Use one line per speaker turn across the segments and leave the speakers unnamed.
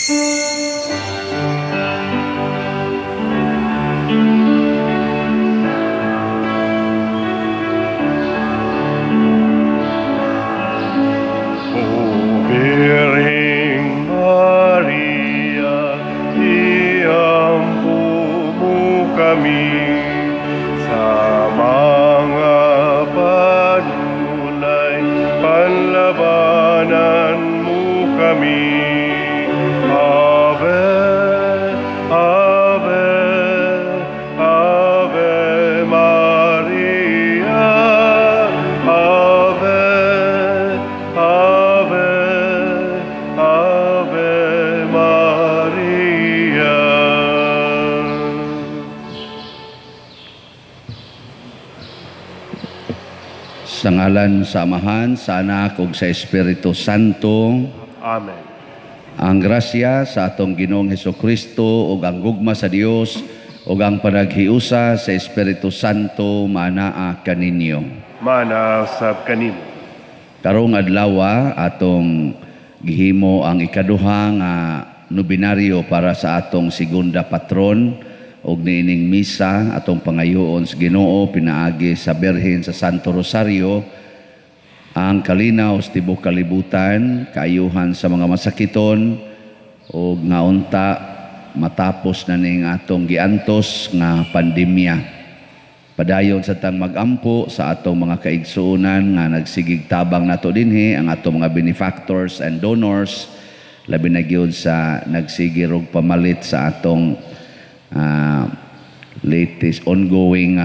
O Birheng Maria, iampo mo kami sa mga panulay, panlabanan mo kami. Ave, Ave, Ave Maria, Ave, Ave, Ave Maria.
Sa ngalan sa Amahan, sa Anak ug sa Espiritu Santo.
Amen.
Ang grasya sa atong Ginoong Hesukristo ug ang gugma sa Dios ug ang panaghiusa sa Espiritu Santo maanaa kaninyo.
Mana sab kanimo.
Karong adlaw atong gihimo ang ikaduha nga nobinaryo para sa atong segunda patron ug niining misa atong pangayoon sa Ginoo pinaagi sa Birhen sa Santo Rosario ang kalinaw sa tibuok kalibutan, kaayuhan sa mga masakiton ug nga unta matapos na ning atong giantos nga pandemya. Padayon sa tang magampo sa atong mga kaigsuonan nga nagsigig tabang nato dinhi, ang atong mga benefactors and donors, labi na gyud sa nagsige og pamalit sa atong latest ongoing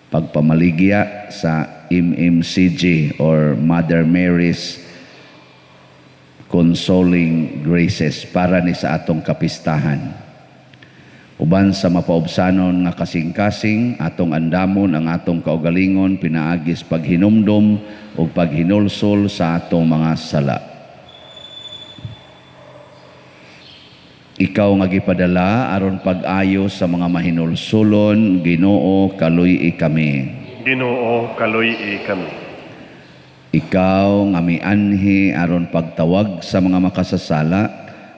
pagpamaligya sa MMCG or Mother Mary's Consoling Graces para ni sa atong kapistahan. Uban sa mapaubsanon nga kasing-kasing, atong andamon ang atong kaugalingon pinaagis paghinumdom ug paghinulsol sa atong mga sala. Ikaw nga gipadala aron pag-ayo sa mga mahinulsulon, Ginoo, kaluy-i kami.
Ginoo, kaluy-i kami.
Ikaw nga mianhi aron pagtawag sa mga makasasala,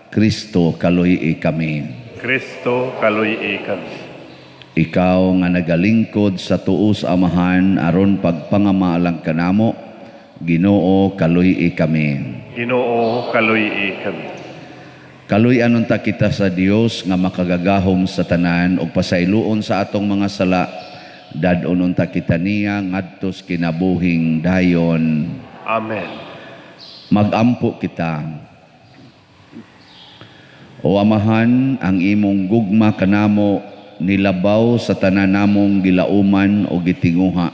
Kristo, kaluy-i kami.
Kristo, kaluy-i kami.
Ikaw nga nagalingkod sa tuo sa Amahan aron pagpangamaalang kanamo, Ginoo, kaluy-i kami.
Ginoo, kaluy-i kami.
Kaluy-an unta kita sa Dios nga makagagahom sa tanan ug pasayloon sa atong mga sala, dad-on unta kita niya ngadto sa kinabuhing dayon.
Amen.
Magampo kita. O Amahan, ang imong gugma kanamo nilabaw sa tanan namong gilauman o gitinguha.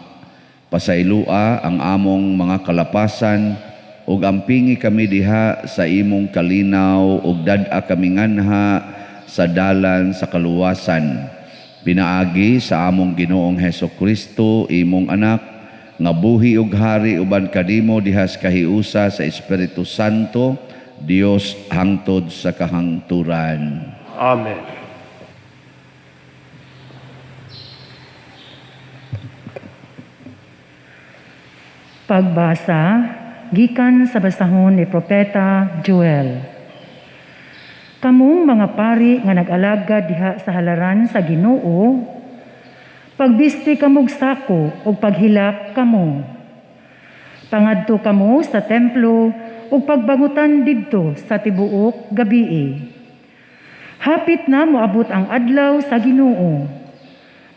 Pasayloa ang among mga kalapasan ug ampingi kami diha sa imong kalinaw ug dad-a kami nganha sa dalan sa kaluwasan. Pinaagi sa among Ginoong Hesukristo, imong anak, nga buhi ug hari uban kanimo diha sa kahiusa sa Espiritu Santo, Dios hangtod sa kahangturan.
Amen.
Pagbasa gikan sa basahon ni Propeta Joel. Kamong mga pari nga nag-alagad diha sa halaran sa Ginoo, pagbisti kamog sako ug paghilak kamo. Pangadto kamo sa templo ug pagbangutan didto sa tibuok gabii. Hapit na moabot ang adlaw sa Ginoo.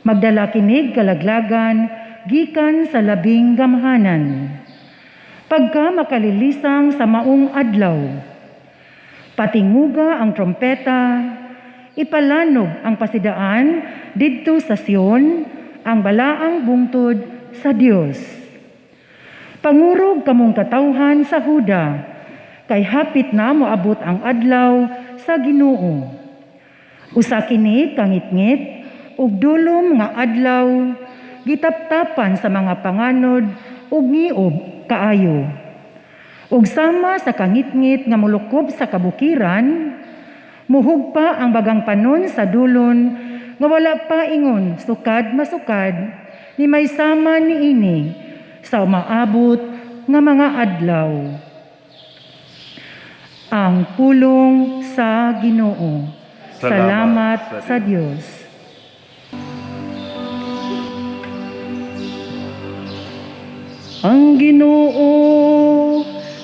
Magdala kinig kalaglagan gikan sa labing gamhanan. Pagka makalilisang sa maong adlaw, patinguga ang trompeta, ipalanog ang pasidaan didto sa Sion, ang balaang bungtod sa Dios. Pangurog kamong katawhan sa Huda, kay hapit na moabot ang adlaw sa Ginoo. Usa kini kangitngit ug dulom nga adlaw, gitaptapan sa mga panganod ug ngiob kaayo. Ug sama sa kangitngit nga molukob sa kabukiran, muhugpa ang bagang panon sa dulon nga wala pa ingon sukad masukad ni may sama niini sa umaabot nga mga adlaw. Ang pulong sa Ginoo. Salamat,
Salamat
sa
sa
Dios.
Ang Ginoo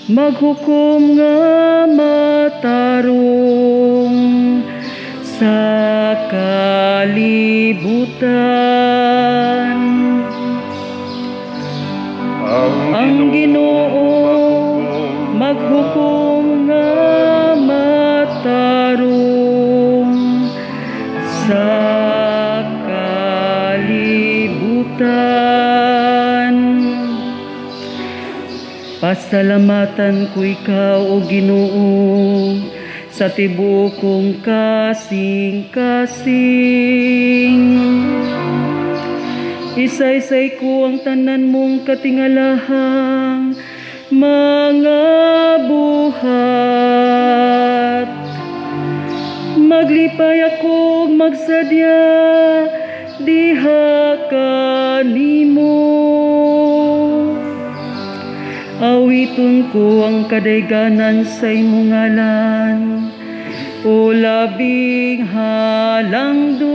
maghukom nga matarong sa kalibutan. Ang Ginoo maghukom nga matarong sa kalibutan. Pasalamatan ko ikaw, O Ginoo, sa tibuok kong kasing-kasing. Isaysay ko ang tanan mong katingalahang mga buhat. Maglipay ako ug magsadya diha kanimo. Awiton ko ang kadayganan sa imong ngalan, o labing halangdon.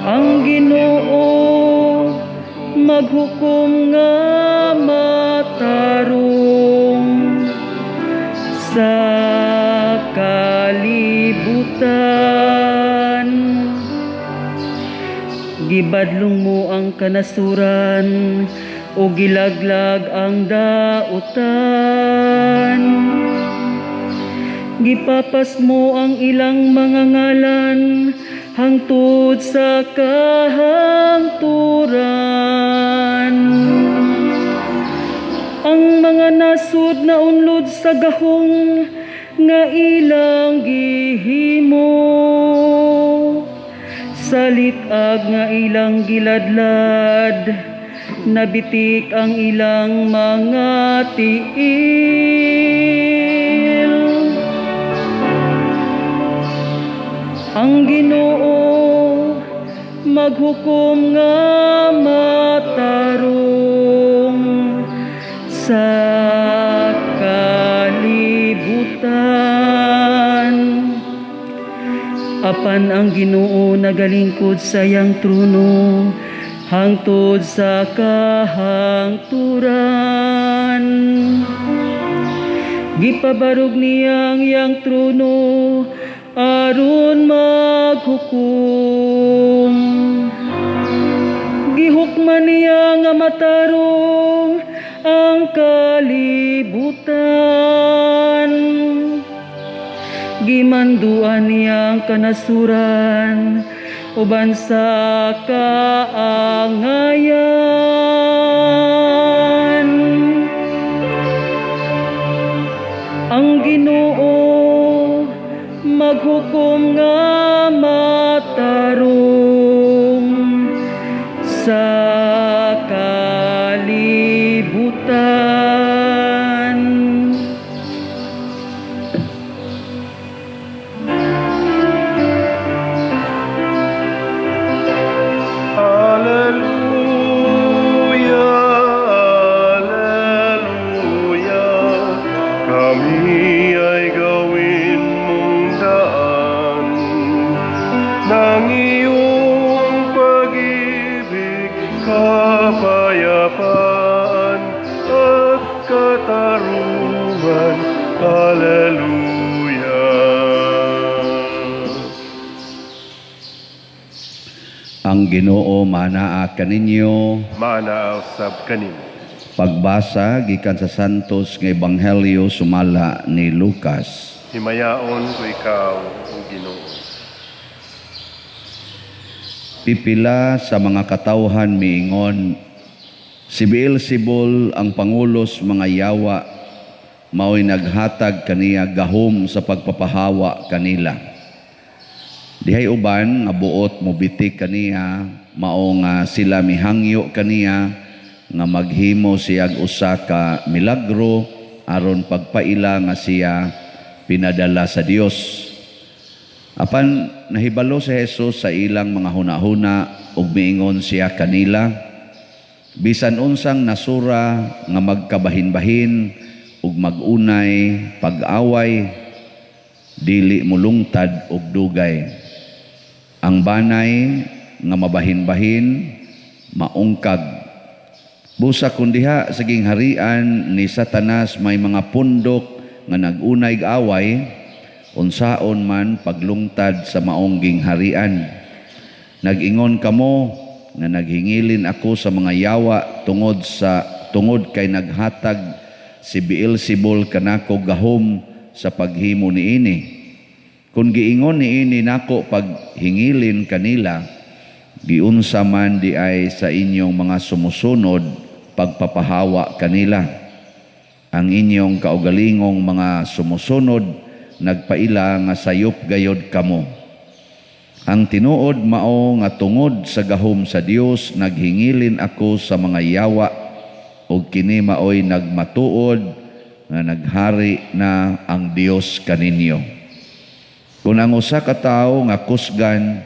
Ang Ginoo maghukom nga matarong sa kalibutan. Gibadlong mo ang kanasuran o gilaglag ang dautan. Gipapas mo ang ilang mga ngalan hangtod sa kahangturan. Ang mga nasod na unlod sa gahong nga ilang gihimo, sa lit-ag nga ilang giladlad, nabitik ang ilang mga tiil. Ang Ginoo maghukom nga matarong sa kalibutan. Apan ang Ginoo nagalingkod sa iyang trono hangtod sa kahangturan. Gipabarog niya ang iyang trono aron maghukom. Gihukman niya nga matarong ang kalibutan. Gimanduan niya ang kanasuran uban sa kaangayan. Ang Ginoo maghukom nga matarong sa kalibutan.
Alleluia, Alleluia, kami ay gawin mong daan ng iyong pag-ibig, kapayapaan at katarungan. Alleluia.
Ang Ginoo manaa kaninyo.
Manaa usab kanimo.
Pagbasa gikan sa Santos nga Ebanghelyo sumala ni Lucas.
Himayaon ko ikaw, o Ginoo.
Pipila sa mga katawhan miingon, si Beelzebul ang pangulos mga yawa, mao'y naghatag kaniya gahom sa pagpapahawa kanila. Dihay uban nga buot mobitik kaniya, mao nga sila mihangyo kaniya nga maghimo siyag usa ka milagro aron pagpaila nga siya pinadala sa Dios. Apan nahibalo si Jesus sa ilang mga hunahuna ug miingon siya kanila, Bisan unsang nasura nga magkabahin-bahin ug mag-unay pag-away, dili mulungtad og dugay. Ang banay nga mabahin-bahin maungkag. Busa kun diha sa gingharian ni Satanas may mga pundok nga nag-unay away, unsaon man paglungtad sa maong gingharian. Nag-ingon kamo nga naghingilin ako sa mga yawa tungod kay naghatag si Beelzebul kanako gahom sa paghimo niini. Kung giingon niini nako paghingilin kanila, giunsa man di ay sa inyong mga sumusunod pagpapahawa kanila. Ang inyong kaugalingong mga sumusunod nagpaila nga sayop gayod kamo. Ang tinuod mao nga tungod sa gahom sa Dios naghingilin ako sa mga yawa, ug kini maoy nagmatuod nga naghari na ang Dios kaninyo. Kung ang usa ka tawo nga kusgan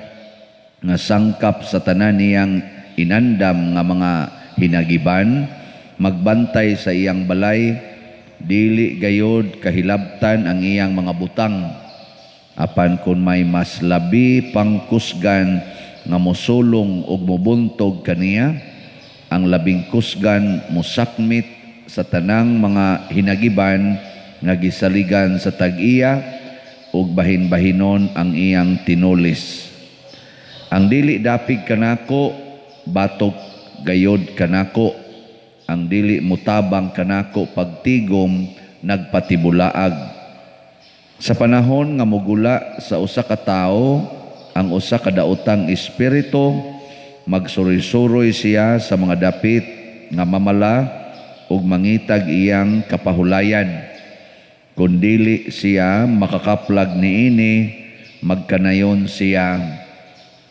nga sangkap sa tanan niyang inandam nga mga hinagiban, magbantay sa iyang balay, dili gayod kahilabtan ang iyang mga butang. Apan kung may mas labi pang kusgan nga mosulong og mobuntog kaniya, ang labing kusgan mosakmit sa tanang mga hinagiban nga gisaligan sa tag-iya, ug bahin-bahinon ang iyang tinulis. Ang dili dapig kanako, batok gayod kanako. Ang dili mutabang kanako pagtigom, nagpatibulaag. Sa panahon nga mogula sa usa ka tawo ang usa ka daotang espiritu, magsuroy-suroy siya sa mga dapit nga mamala ug mangitag iyang kapahulayan. Kun dili siya makakaplag niini, magkanayon siya,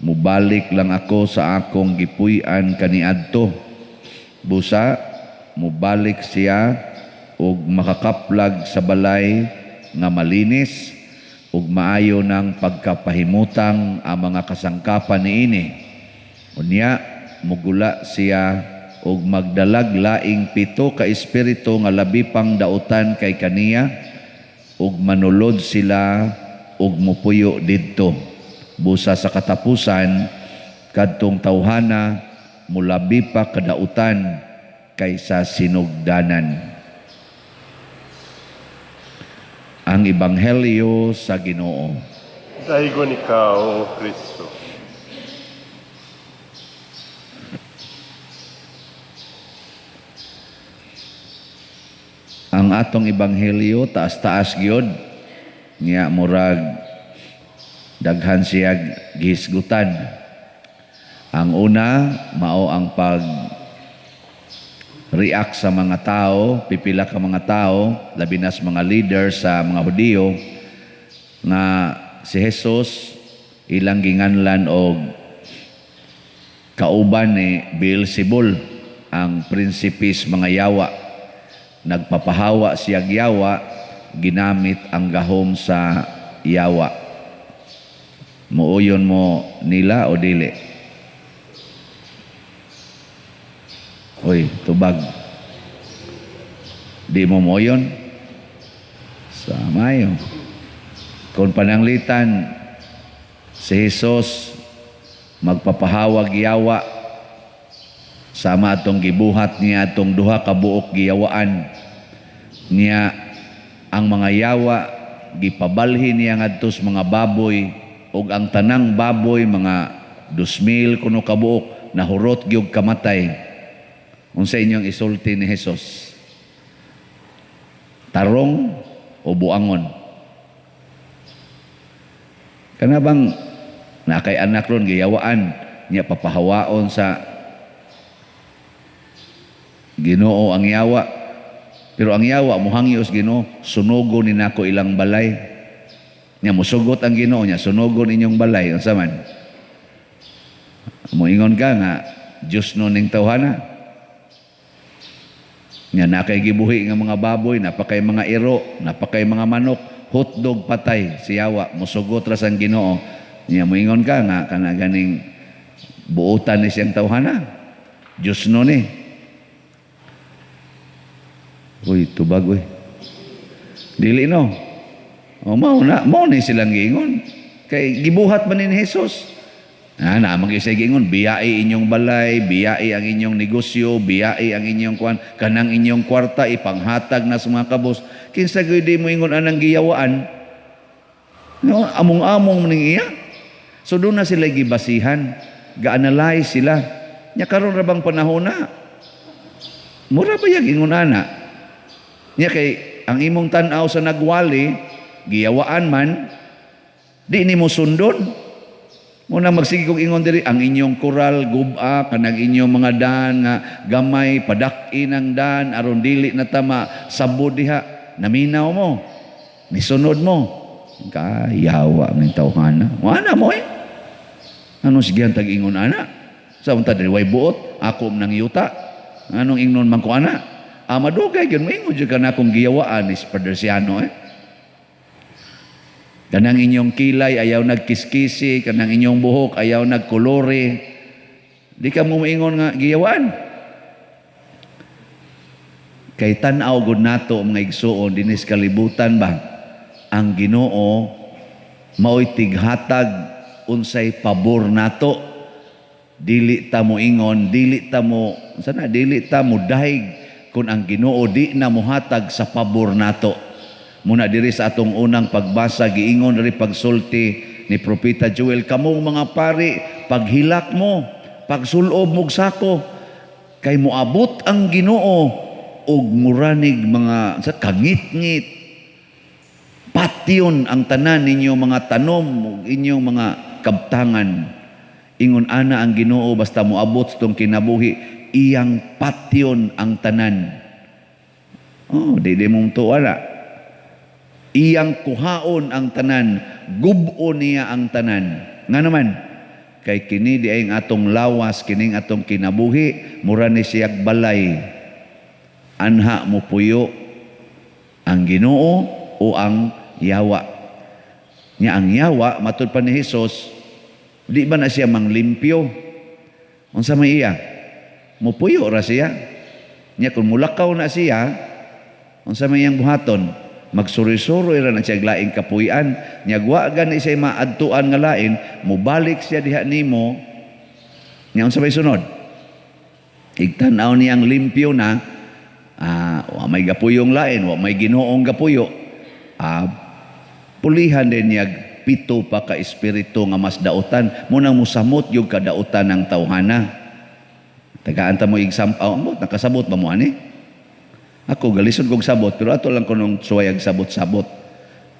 mubalik lang ako sa akong gipuy-an kaniadto. Busa mubalik siya ug makakaplag sa balay nga malinis ug maayo ng pagkapahimutang ang mga kasangkapan niini. Unya mugula siya ug magdalag laing 7 ka espiritu nga labi pang dautan kay kaniya, ug manulod sila ug mupuyo didto. Busa sa katapusan kadtong tawhana mulabi pa kadautan kaysa sinugdanan. Ang Ebanghelyo sa Ginoo.
Daigon ikaw, Kristo.
Ang atong Ebanghelyo taas-taas gyud, nya murag daghan siya gihisgutan. Ang una mao ang pag react sa mga tao, pipila ka mga tao, labi na sa mga leader sa mga Hudiyo, nga si Jesus ilang ginganlan og kauban ni Beelzebul, ang prinsipis mga yawa. Nagpapahawa siyag yawa, ginamit ang gahom sa yawa. Muuyon mo nila o dili? Uy, tubag. Di mo moyon? Sa mayo. Kung pananglitan, si Jesus magpapahawag yawa, sama atong gibuhat niya atong duha ka buok giyawaan niya ang mga yawa, gipabalhin niya ngadto sa mga baboy, ug ang tanang baboy mga 2,000 kuno ka buok nahurot gyud kamatay. Unsa inyong isulti ni Jesus? Tarong o buangon? Kana bang nakay anak ron giyawaan niya papahawaon sa Ginoo ang yawa, pero ang yawa muhangyo sa Ginoo, sunugon ni nako ilang balay. Nya musugot ang Ginoo niya, sunugon inyong balay. Unsa man? Moingon ka nga Dios no ning tawhana. Nya nakay gibuhi nga mga baboy, napakay mga iro, napakay mga manok, hotdog patay si yawa, musugot ra sang Ginoo. Nya moingon ka nga kana ganing buotan ni siyang tawhana. Dios no ni. Uy, tubag uy. Dili no. O mao na, mao ni silang giingon. Kay gibuhat man ni Jesus. Ah, na mag isa giingon, biyai inyong balay, biyai ang inyong negosyo, biyai ang inyong kuan, kanang inyong kwarta ipanghatag na sa mga kabos. Kinsa gyud di mo ingon anang giyawaan? No, among-among ning iya. So doon na sila gibasihan, ga-analyze sila. Nya karon ra bang panahon na? Mura ba yag ingon ana? Nya kay ang imong tan-aw sa nagwali, giyawaan man, di nimo sundon. Muna magsige kog ingon diri ang inyong koral guba, kanang inyong mga daan nga gamay, padak-in ang daan aron dili na tama sabod diha, naminaw mo, nisunod mo, kayawa ning tawhana. Wala mo eh. Ano sige ang tag-ingon ana? Sa unta diri way buot, ako nang yuta. Anong ingnon man ko ana? Ah, madugay gyud moingon jud ka na akong giyawaan ni Padersiano eh. Kanang inyong kilay ayaw nagkiskisi, kanang inyong buhok ayaw nagkolore. Di ka mo moingon nga giyawaan. Kay tan-aw gud nato, mga igsuon, dinis kalibutan ba, ang Ginoo mao'y tighatag unsay pabor nato. Dili ta mo ingon, dili ta mo sana, dili ta mo dahig kung ang Ginoo di na mohatag sa pabor nato. Muna diri sa atong unang pagbasa, giingon diri pagsulti ni Propeta Joel, kamong mga pari, paghilak mo, pagsulob mo sako, kay moabot ang Ginoo og muranig mga sa kangitngit, patyon ang tanan ninyo mga tanom ug inyong mga kabtangan. Ingon ana ang Ginoo, basta moabot sa tong kinabuhi, iyang patyon ang tanan. Oh, di mong tuwa. Iyang kuhaon ang tanan, gubo niya ang tanan. Nga naman, kay kini di ay ang atong lawas, kining atong kinabuhi, mura ni siyag balay. Anha mo puyo ang Ginoo o ang yawa. Nya ang yawa, matud pa ni Hesus, di ba na siya manglimpyo? Unsa may iya? Mupuyo ra siya. Nya kung mulakaw na siya, unsa may iyang buhaton? Magsuri-suri ra na siya laing kapuy-an. Nya wa gani siya maadtuan nga lain, mubalik siya diha nimo. Nya unsa may sunod? Igtan-aw niyang limpyo na, wa may gapuyong lain, wa may Ginoong gapuyo. Pulihan din niya pito pa ka espiritu nga mas dautan, munang musamot yung kadautan ng tawhana. Tagaan ta mo igsampaw, ambot nakasabot ba mo ani? Ako galisod kog sabot, pero ato lang kunong suwayag sabot-sabot.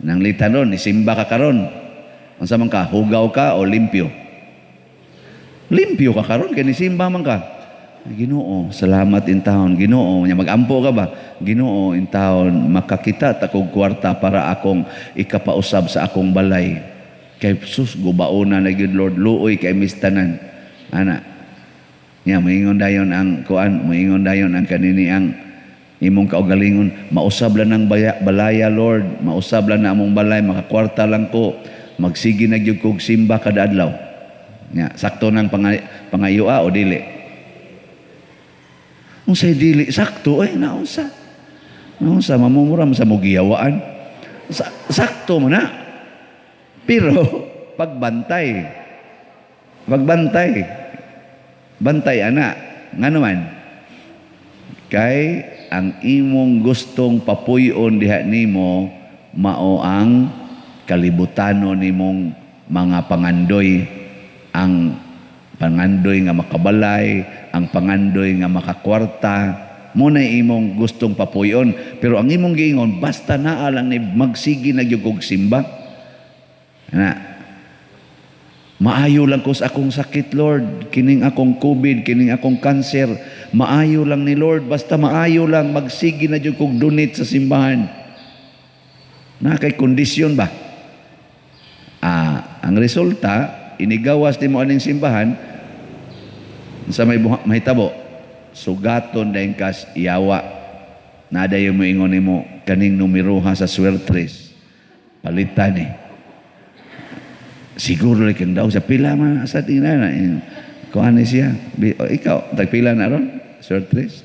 Nang litan ron, isimba ka karon. Unsa man ka, hugaw ka o limpyo? Limpyo ka karon kay nisimba man ka. Ginoo, salamat in taon. Ginoo, nya magampo ka ba? Ginoo, in taon makakita ta kog kwarta para akong ikapausab sa akong balay. Kay sus, gubaona na gyud Lord, luoy kay mistanan. Ana. Nya moingon dayon ang kuan, moingon dayon ang kanini ang imong kaugalingon, mausab lang ng balaya Lord, mausab lang na among balay, makakwarta lang ko, magsige na gyud kog simba kada adlaw. Nya, sakto nang pangayoa o dili? Unsay dili sakto ay naunsa. Naunsa mamumura man sa mugiyawaan. Sakto mo na. Pero pagbantay. Pagbantay. Bantay ana. Ngano man? Kay ang imong gustong papuy-on diha nimo mao ang kalibutanon nimong mga pangandoy, ang pangandoy nga makabalay, ang pangandoy nga makakwarta, mo na imong gustong papuy-on. Pero ang imong giingon, basta naa lang ni magsige na gyud kog simba. Ana. Maayo lang ko sa akong sakit, Lord. Kining akong COVID, kining akong cancer. Maayo lang ni Lord. Basta maayo lang, magsige na jud kog donate sa simbahan. Na kay kondisyon ba? Ang resulta, inigawas nimo aning simbahan, sa may mahitabo, sugaton dayon kas yawa. Nadayon mo ingon nimo kaning numeroha sa swertres. Palitan ni. Siguro lang kang daw sa pila man sa tingnan na. Kuan ni siya. O, ikaw, tagpila na ron? Swertres?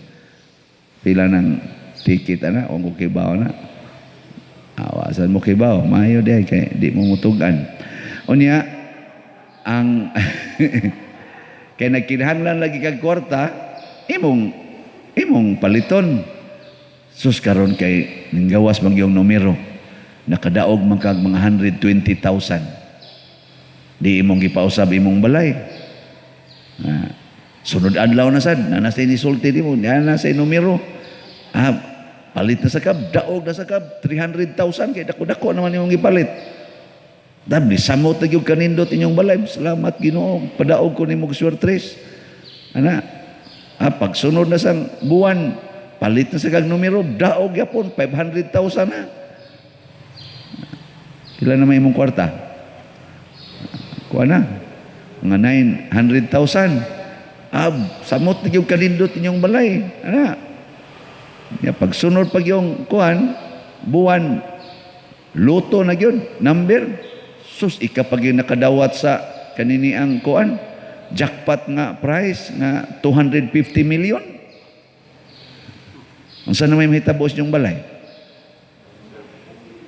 Pila ng Ticket ana, o ko kibaw na. Awasan mo kibaw, maayo diay kay di mo mutugan. Unya ang kay nagkinahanglan lagi kag kwarta, imong imong paliton. Sus, karon kay ninggawas man yung numero. Nakadaog man kag mga 120,000. Di imong gipausab imong balay. Ah, sunod adlaw na sad, na nasa sulti nimo, na nasa numero. Ah, palit na sa kab, daog na sa kab, 300,000 kay dako-dako naman imong gipalit. Dab ni samot na gyud kanindot inyong balay. Salamat, Ginoo, padaog ko nimo swertres. Ana, ah, pagsunod na sang buwan, palit na sa kag numero, daog yapon 500,000 na. Pila na may imong kwarta? Kuha na. Mga 900,000. Ah, samot na gyud kanindot inyong balay. Ana. Ya, pagsunod pag yung kuan, buwan, lotto na gyud, number. Sus, ika pag yung nakadawat sa kanini ang kuan, jackpot nga price nga 250 million. Unsa na may mahitabo sa inyong balay?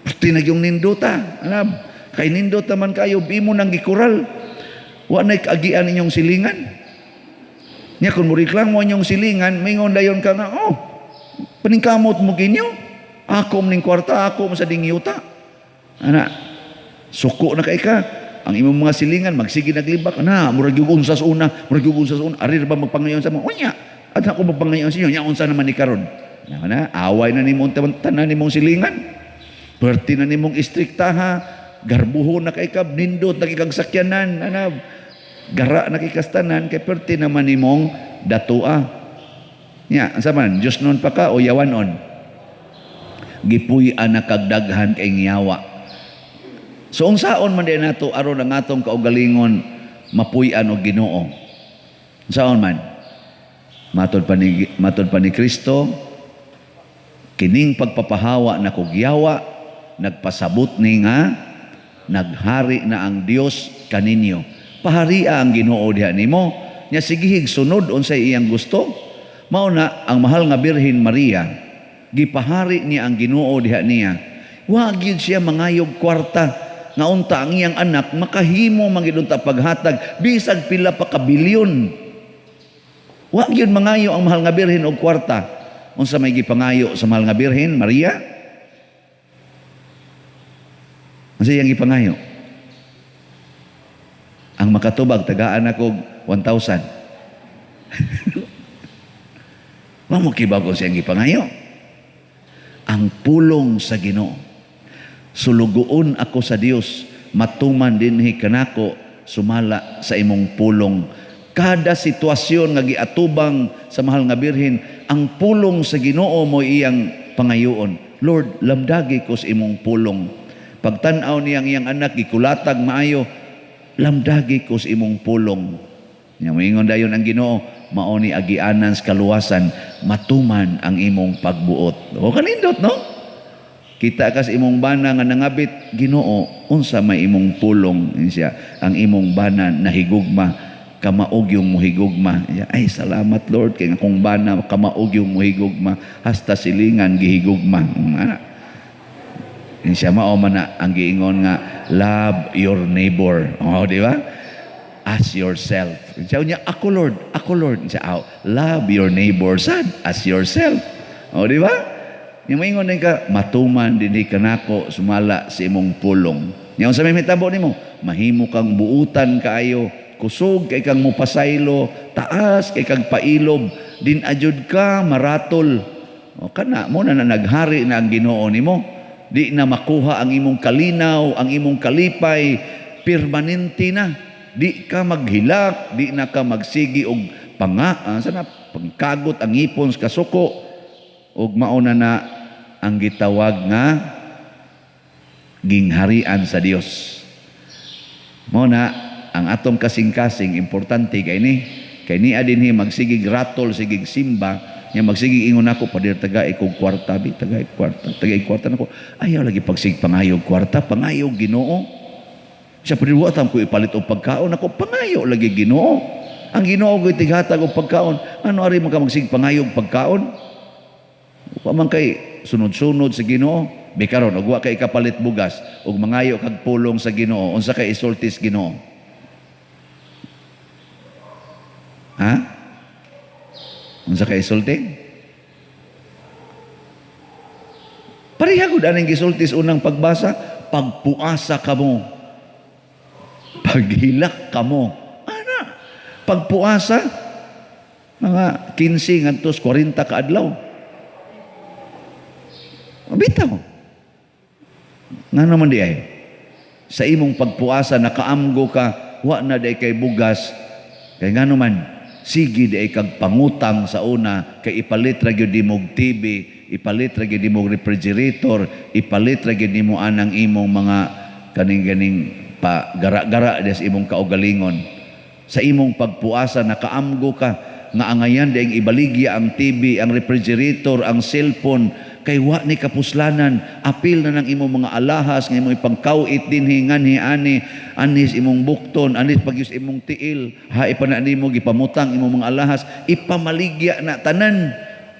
Pati na yung nindota. Alam, kay nindota man kayo, imo nang gikural. Wa na kaagian inyong silingan. Nya kung mo inyong silingan, mingon dayon ka nga, "Oh, paningkamot mo ginyo. Ako ning kwarta, ako mo sa dingyuta." Ana, suko na kay ka. Ang imong mga silingan, magsige naglibak, na, murag yung unsa sa una, murag yung unsa sa una, arir ba magpangayon sa mga, unya, at ako magpangayon sa inyo, nya unsa naman ni karon. Na, na, away na nimong tanan nimong silingan. Perti na nimong istriktaha, garbuho na kay kab, nindot na kay sakyanan, ana, gara na kay kastanan, kay perti naman nimong datua. Nya, unsa man, Diyos nun pa ka o yawanon? Gipuy-an na kag daghan kay ngiyawa. So unsaon man din nato aron ang atong kaugalingon mapuy-an og Ginoo? Unsaon man? Matod pa ni Kristo, kining pagpapahawa na kog yawa nagpasabot ni nga naghari na ang Dios kaninyo. Paharia ang Ginoo diha nimo. Nya sigihig sunod unsay iyang gusto. Mao na ang mahal nga Birhen Maria, gipahari niya ang Ginoo diha niya. Wa gyud siya mangayog kwarta nga unta ang iyang anak makahimo man gyud unta paghatag bisag pila pa ka bilyon. Wa gyud mangayo ang mahal nga Birhen og kwarta. Unsa may gipangayo sa mahal nga Birhen Maria? Unsa iyang gipangayo? Ang makatubag, tagaan ako 1,000. Wa mo kibaw kung siyang gipangayo. Ang pulong sa Ginoo. Sulugoon ako sa Dios, matuman dinhi kanako sumala sa imong pulong. Kada sitwasyon nga giatubang sa mahal nga Birhen, ang pulong sa Ginoo mo iyang pangayoon. Lord, lamdagi ko sa imong pulong. Pagtan-aw niyang iyang anak gikulatag maayo, lamdagi ko sa imong pulong. Nya moingon dayon ang Ginoo, mao ni agianan sa kaluwasan, matuman ang imong pagbuot. O kanindot, no? Kita ka sa imong bana nga nangabit, Ginoo, unsa may imong pulong? Siya, ang imong bana nahigugma, kamaog yung muhigugma. Siya, ay, salamat Lord, kay akong bana kamaog yung muhigugma, hasta silingan gihigugma. Ana. Siya, mao man na ang giingon nga love your neighbor. Oh, di ba? As yourself. Siya niya, ako Lord, ako Lord. Siya, oh, love your neighbor sad as yourself. Oh, di ba? Nya moingon din ka, matuman dinhi kanako sumala sa imong pulong. Nya unsa may mitabo nimo? Mahimo kang buutan kaayo, kusog kay kang mupasaylo, taas kay kang pailob, din ajud ka maratol. O kana mo na, na naghari na ang Ginoo nimo. Di na makuha ang imong kalinaw, ang imong kalipay, permanente na. Di ka maghilak, di na ka magsigi og panga, sana pangkagot ang ipon sa kasuko ug mauna na ang gitawag nga gingharian sa Dios. Mao na ang atong kasing-kasing importante kay ni kay niya dinhi magsigig ratol, sigig simba nya magsigig ingon ako, "Pader, taga kog kwarta bi, taga kwarta, taga kwarta nako." Ayaw lagi pagsig pangayog kwarta, pangayog Ginoo. Siya, "Pader, wa ko ipalit og pagkaon ako." Pangayo lagi Ginoo. Ang Ginoo ko'y tighatag og pagkaon. Ano ari man ka magsig pangayog pagkaon? Wa man kay sunod-sunod sa Ginoo. Bikaron og wa kay kapalit bugas ug mangayo kag pulong sa Ginoo, unsa kay isulti sa Ginoo? Ha? Unsa kay isulti? Pareha gud aning gisulti sa unang pagbasa, pagpuasa kamo. Paghilak kamo. Ana, pagpuasa mga 15 ngadto 40 ka adlaw. Bitaw. Nga naman di ay. Sa imong pagpuasa nakaamgo ka, wa na di kay bugas. Kay nga naman, sige di ay kag pangutang sa una, kay ipalit ra gyud nimog TV, ipalit ra gyud nimog refrigerator, ipalit ra gyud nimo anang imong mga kaning-ganing pa gara-gara des imong kaugalingon. Sa imong pagpuasa nakaamgo ka nga angayan di ibaligya ang TV, ang refrigerator, ang cellphone, kay wa ni kapuslanan, apil na ng imong mga alahas nga imong ipangkawit dinhi nganhi ani, anis imong bukton, anis pagyus imong tiil, hae pa na nimo gipamutang imong mga alahas, ipamaligya na tanan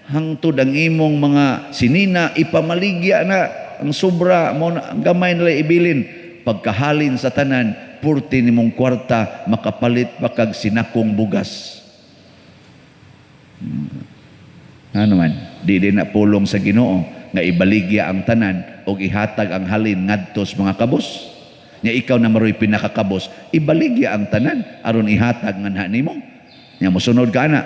hangtod ang imong mga sinina, ipamaligya na ang sobra mo na, ang gamay nila ibilin. Pagkahalin sa tanan, purti nimong kwarta makapalit pa kag sinakong bugas. Ano man, di din na pulong sa Ginoo nga ibaligya ang tanan og ihatag ang halin ngadto sa mga kabos. Nya ikaw na maroy pinakakabos, ibaligya ang tanan aron ihatag nganha nimo. Nya mosunod ka ana.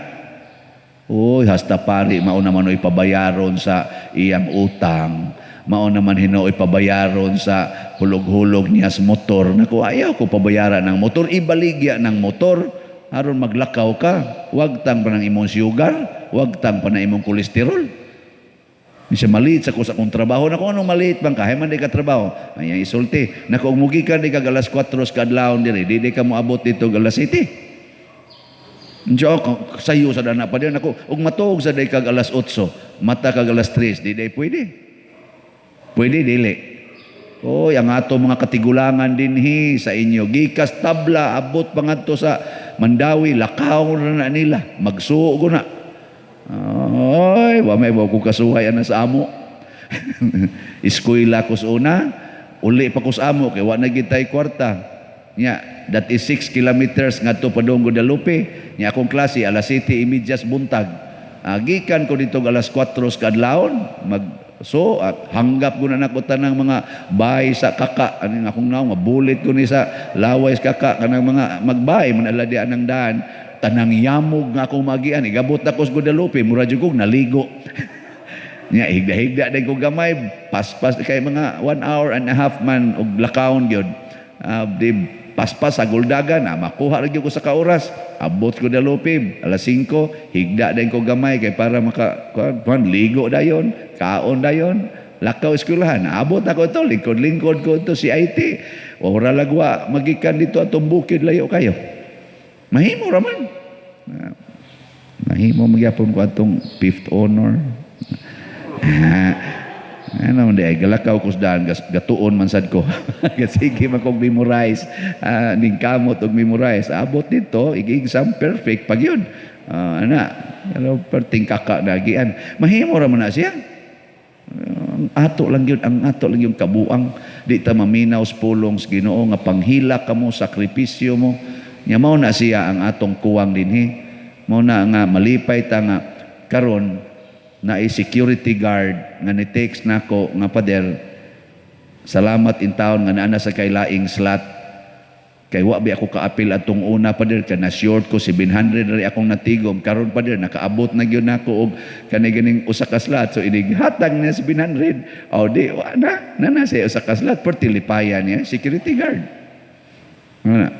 Uy, hasta pari mao naman oy pabayaron sa iyang utang. Mao naman hinooy pabayaron sa hulog-hulog niya sa motor. Naku, ayaw ko pabayaran ng motor, ibaligya ng motor aron maglakaw ka. Wag tang pa ng imong sugar, wag tang pa na imong kolesterol. Bisa maliit sa ko sa akong trabaho. Naku, anong maliit bang kahay man di ka trabaho? Ay, ang isulti. Naku, ug mugi ka di ka alas 4 sa kadlawon diri, di ka moabot dito alas 7. Diyo, sayo sa dana pa din. Naku, ug matuog sa day kag alas 8, mata kag alas 3, di day pwede. Pwede, dili. Oy, ang ato mga katigulangan dinhi sa inyo. Gikas tabla, abot pa ngadto sa Mandawi, lakaw na na nila. Magsuo ko na. Oy, wa may wa ko kasuhay ana sa amo. Eskwela ko sa una, uli pa ko sa amo kay wa na gid tay kwarta. Nya, that is 6 kilometers ngadto padung Guadalupe. Nya akong klase alas 7:30 buntag. Gikan ko dito alas 4 sa kadlawon, mag so at hanggap ko na nako tanang mga bay sa kaka, ani akong naong mabulit ko ni sa laway sa kaka kanang mga magbay man ala di anang daan, tanang yamog nga akong magian, igabot ako sa Guadalupe, mura jud kog naligo. Nya higda-higda din ko gamay, paspas kay mga 1 hour and a half man og lakawon gyud. Di paspas sa Guldagan, makuha ra gyud ko sa kaoras. Abot ko Guadalupe alas 5, higda din ko gamay kay para maka kuan, ligo dayon, kaon dayon, lakaw eskwelahan. Abot ako to, lingkod-lingkod ko to si IT. Ora lagwa magikan dito atong bukid layo kayo. Mahimo ra man. Mahimo magyapon ko atong fifth honor. Ano man di ay galakaw ko sa daan, gatuon man sad ko. Sige man kog memorize, ning kamot og memorize. Abot dito, igi-exam perfect pag yun. Ana, pero perting kaka nagian. Mahimo ra man na siya. Ang ato lang yun, ang ato lang yung kabuang. Di ta maminaw sa pulong sa Ginoo nga panghila kamo, sakripisyo mo. Nya mao na siya ang atong kuwang dinhi. Mao na nga malipay ta nga karon na security guard nga ni text nako nga pader, salamat in town nga naa na sa kay laing slot. Kay wa bi ako kaapil atong una pader kay na short ko 700 ri akong natigom. Karon pader nakaabot na gyud nako og kani ganing usa ka slot. So inig hatag niya 700. O di wa na na na siya usa ka slot, perti lipayan niya security guard. Ano na?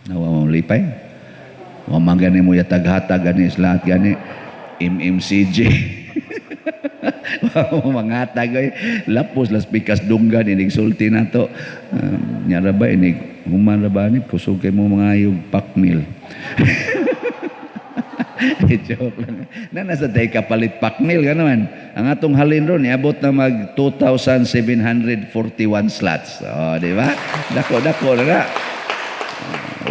Nawa mo lipay. Wa man gani mo yatag-hatag gani slot gani MMCJ. Mga tagay lapos las pikas dunggan inig sulti nato. Nya ra ba inig human ra ba ni kusog kay mo mga yung pakmil. Joke lang. Na nasa tay kapalit pakmil ka naman. Ang atong halin ron niabot na mag 2,741 slots. Oh, di ba? Dako-dako na.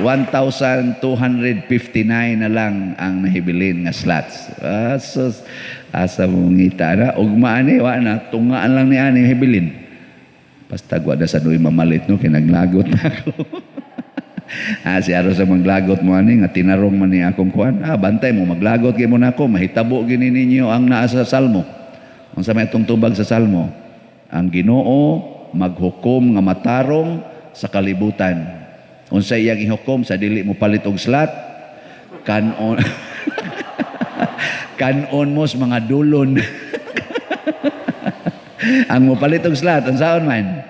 1,259 na lang ang nahibilin nga slots. Asos, asa mo ngita na. Ugma ani, wa na. Tungaan lang ni ani hibilin. Basta wa na sa nuy mamalit no, kinaglagot na ako. Si aros sa maglagot mo ani nga tinarong man ni akong kuan. Bantay mo maglagot gyud mo nako, mahitabo gini ninyo ang naa sa Salmo. Unsa may atong tubag sa Salmo? Ang Ginoo maghukom nga matarong sa kalibutan. Unsa iyang ihukom sa dili mo palit og slot? Kanon kanon mo sa mga dulon. Ang mopalit og slot, unsaon man?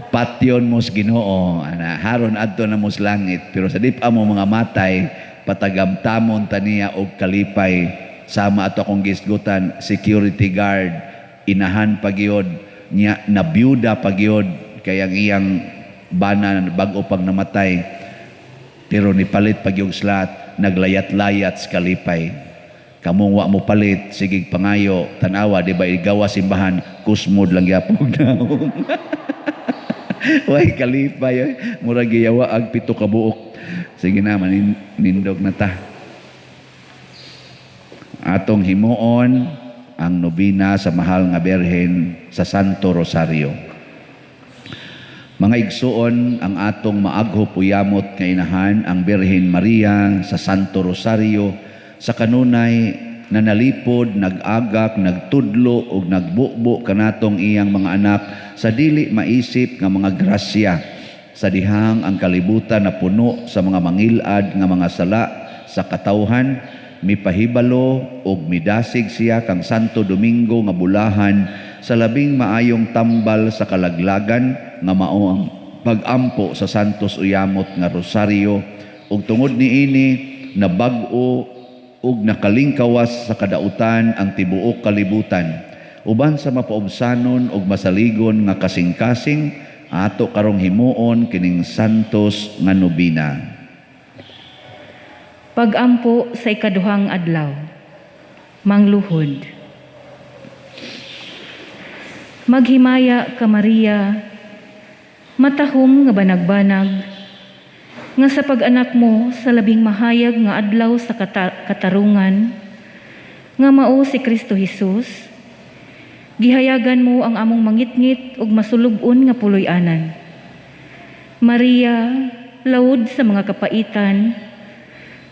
Patyon mo sa Ginoo, ana haron adto na mo sa langit, pero sa dip-a mo mga matay, patagamtamon taniya og kalipay. Sama ato akong gisgutan, security guard, inahan pagyod niya, nabiyuda pagyod kay ang iyang bana bag-o pag namatay, pero nipalit pagyog slot, naglayat-layat sa kalipay. Kamong wa mo palit, sige pangayo, tanawa, di ba igawa simbahan, kusmod lang gyapon naong. Way kalipay, oy. Murag giyawa ag 7 ka buok. Sige na, manindog na ta. Atong himuon ang nobina sa Mahal nga Birhen sa Santo Rosario. Mga igsuon, ang atong maaghop uyamot nga inahan ang Birhen Maria sa Santo Rosario sa kanunay na nalipod, nag-agak, nagtudlo ug nagbubo kanatong iyang mga anak sa dili maisip nga mga grasya sa dihang ang kalibutan na puno sa mga mangilad nga mga sala sa katawhan, mipahibalo ug midasig siya kang Santo Domingo nga bulahan sa labing maayong tambal sa kalaglagan nga mao ang pag-ampo sa Santos Uyamot nga Rosario, ug tungod niini nabag-o ug nakalingkawas sa kadautan ang tibuok kalibutan. Uban sa mapaubsanon ug masaligon nga kasing-kasing ato karong himuon kining Santos nga nobina.
Pag-ampo sa ikaduhang adlaw, mangluhod. Maghimaya ka Maria, matahom nga banag-banag, nga sa pag-anak mo sa labing mahayag nga adlaw sa katarungan, nga mao si Kristo Hesus, gihayagan mo ang among mangitngit ug masulub-on nga puloy-anan. Maria, lawod sa mga kapaitan,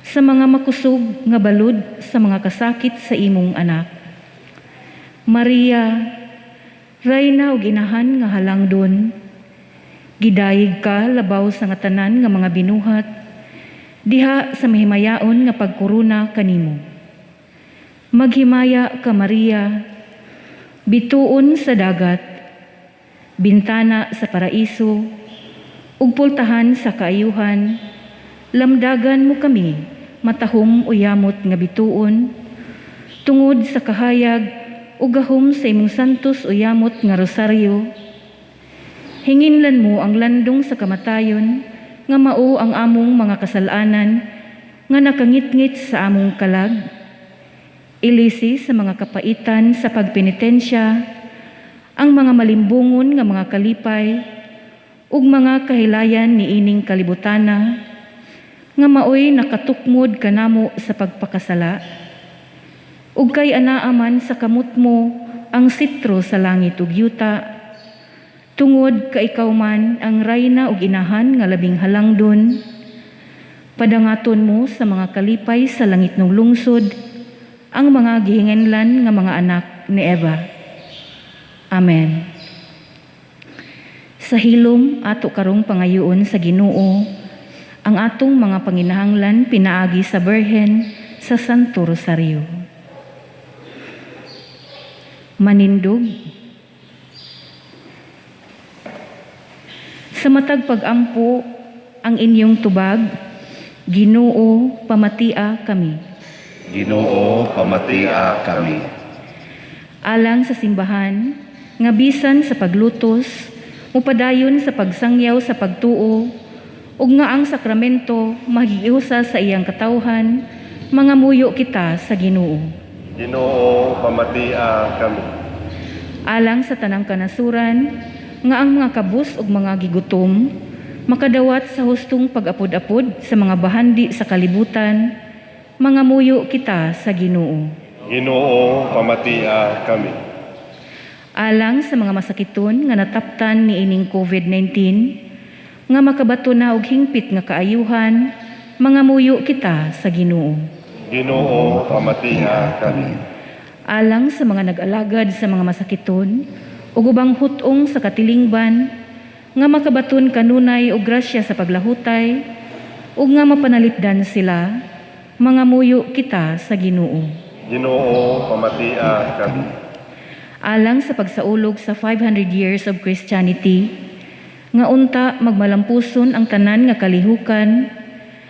sa mga makusog nga balud sa mga kasakit sa imong anak. Maria, rayna ug inahan nga halangdon, gidayeg ka labaw sa nga tanan nga mga binuhat, diha sa mahimayaon nga pagkorona kanimo. Maghimaya ka Maria, bituon sa dagat, bintana sa paraiso, ug pultahan sa kaayuhan, lamdagan mo kami, matahom o yamot nga bituon, tungod sa kahayag ug gahom sa imong santos o yamot nga rosaryo. Hinginlan mo ang landong sa kamatayon nga mao ang among mga kasalanan nga nakangitngit sa among kalag. Ilisi sa mga kapaitan sa pagpenitensya ang mga malimbungon nga mga kalipay ug mga kahilayan niining kalibutana nga maoy nakatukmod kanamo sa pagpakasala. Ug kay anaa man sa kamot mo ang sitro sa langit ug yuta, tungod ka ikaw man ang rayna ug inahan nga labing halangdon, padangaton mo sa mga kalipay sa langit ng lungsod ang mga gihinganlan nga mga anak ni Eva. Amen. Sa hilom ato karong pangayoon sa Ginoo ang atong mga panginahanglan pinaagi sa Birhen sa Santo Rosario. Manindog. Sa matag pag-ampo ang inyong tubag, Ginoo, pamatia kami.
Ginoo, pamatia kami.
Alang sa simbahan, nga bisan sa paglutos, mupadayon sa pagsangyaw sa pagtuo, ug nga ang sakramento magiusa sa iyang katawhan, mangamuyo kita sa Ginoo.
Ginoo, pamatia kami.
Alang sa tanang kanasuran, nga ang mga kabus ug mga gigutom, makadawat sa hustong pag-apod-apod sa mga bahandi sa kalibutan, mangamuyo kita sa Ginoo.
Ginoo, pamatia kami.
Alang sa mga masakiton nga nataptan niining COVID-19, nga makabato na og hingpit nga kaayuhan, mangamuyo kita sa Ginoo.
Ginoo, pamatia kami.
Alang sa mga nag-alagad sa mga masakiton ug ubang hut-ong sa katilingban, nga makabaton kanunay og grasya sa paglahutay ug nga mapanalipdan sila, mangamuyo kita sa Ginoo.
Ginoo, pamatia kami.
Alang sa pagsaulog sa 500 years of Christianity, nga unta magmalampuson ang tanan nga kalihukan,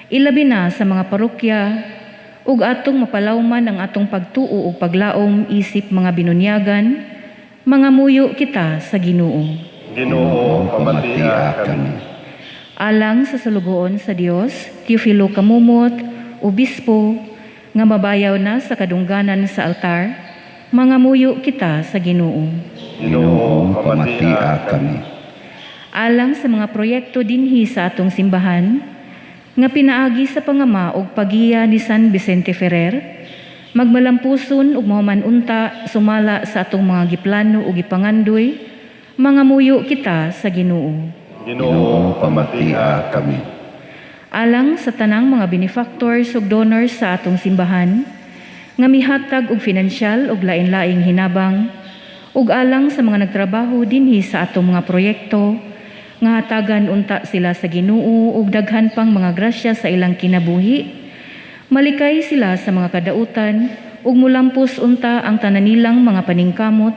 ilabi na sa mga parokya, ug atong mapalawman ang atong pagtuo ug paglaom isip mga binunyagan, mangamuyo kita sa Ginoo.
Ginoo, pamatia kami.
Alang sa sulugoon sa Dios, Teofilo Camomot, obispo, nga mabayaw na sa kadungganan sa altar, mangamuyo kita sa Ginoo.
Ginoo, pamatia kami.
Alang sa mga proyekto dinhi sa atong simbahan, nga pinaagi sa pangama og pagiya ni San Vicente Ferrer, magmalampuson ug mahuman unta sumala sa atong mga giplano ug gipangandoy, mangamuyo kita sa Ginoo.
Ginoo, pamatia kami.
Alang sa tanang mga benefactors ug donors sa atong simbahan, nga mihatag og finansyal ug lain-laing hinabang, ug alang sa mga nagtrabaho dinhi sa atong mga proyekto, nga hatagan unta sila sa Ginoo ug daghan pang mga grasya sa ilang kinabuhi, malikay sila sa mga kadautan ug mulampos unta ang tanan nilang mga paningkamot,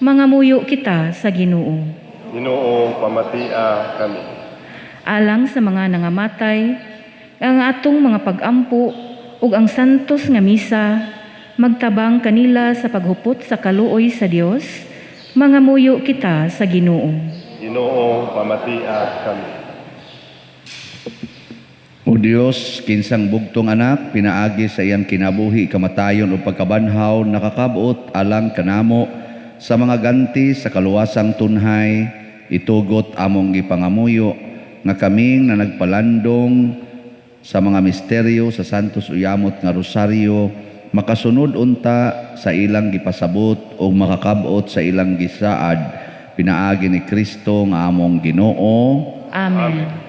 mangamuyo kita sa Ginoo.
Ginoo, pamatia kami.
Alang sa mga nangamatay, ang atong mga pag-ampo ug ang santos nga misa magtabang kanila sa paghupot sa kaluoy sa Dios, mangamuyo kita sa Ginoo.
Ginoo, pamatia kami.
O Dios, kinsang bugtong anak, pinaagi sa iyang kinabuhi, kamatayon o pagkabanhaw, nakakabot alang kanamo sa mga ganti sa kaluwasang tunhay, itugot among gipangamuyo nga kaming na nagpalandong sa mga misteryo sa Santos Uyamot nga Rosaryo, makasunod unta sa ilang gipasabot o makakabot sa ilang gisaad, pinaagi ni Kristo nga among Ginoo.
Amen. Amen.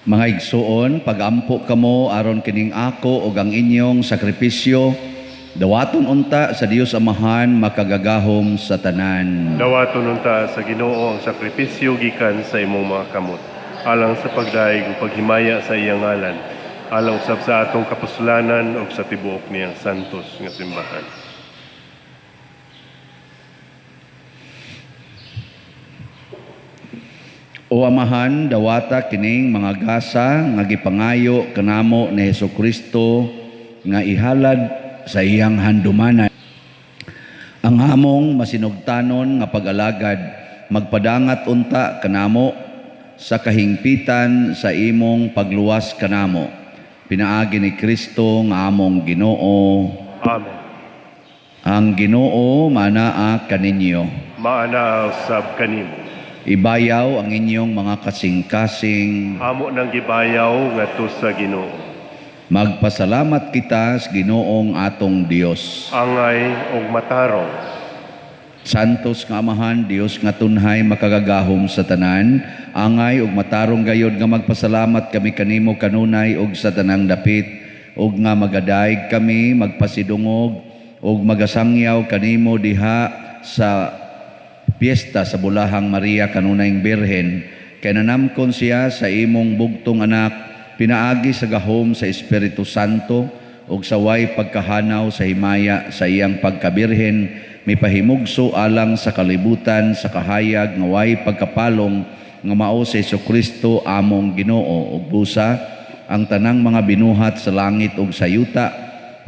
Mga igsuon, pagampo kamo aron kining ako ug ang inyong sakripisyo dawaton unta sa Dios Amahan makagagahom sa tanan.
Dawaton unta sa Ginoo ang sakripisyo gikan sa imong mga kamot, alang sa pagdayeg ug paghimaya sa iyang ngalan, alang usab sa atong kapuslanan ug sa tibuok niyang santos nga simbahan.
O Amahan, dawata kining mga gasa nga gipangayo kanamo ni Hesukristo nga ihalad sa iyang handumanan. Ang among masinugtanon nga pag-alagad magpadangat unta kanamo sa kahingpitan sa imong pagluwas kanamo. Pinaagi ni Kristo nga among Ginoo.
Amen.
Ang Ginoo manaa kaninyo.
Maanaa usab kanimo.
Ibayaw ang inyong mga kasing-kasing.
Amo nang gibayaw ngadto sa Ginoo.
Magpasalamat kita sa Ginoong atong Dios.
Angay og matarong.
Santos nga Amahan, Dios nga tunhay makagagahom sa tanan, angay ug matarong gayod nga magpasalamat kami kanimo kanunay ug sa tanang dapit, ug nga magadayeg kami magpasidungog ug magasangyaw kanimo diha sa piyesta sa Bulahang Maria kanunayng Birhen, kay nanamkon siya sa imong bugtong anak, pinaagi sa gahom sa Espiritu Santo ug sa way pagkahanaw sa himaya sa iyang pagkabirhen, mipahimugso alang sa kalibutan sa kahayag nga way pagkapalong nga mao si Hesukristo among Ginoo. Ug busa ang tanang mga binuhat sa langit ug sa yuta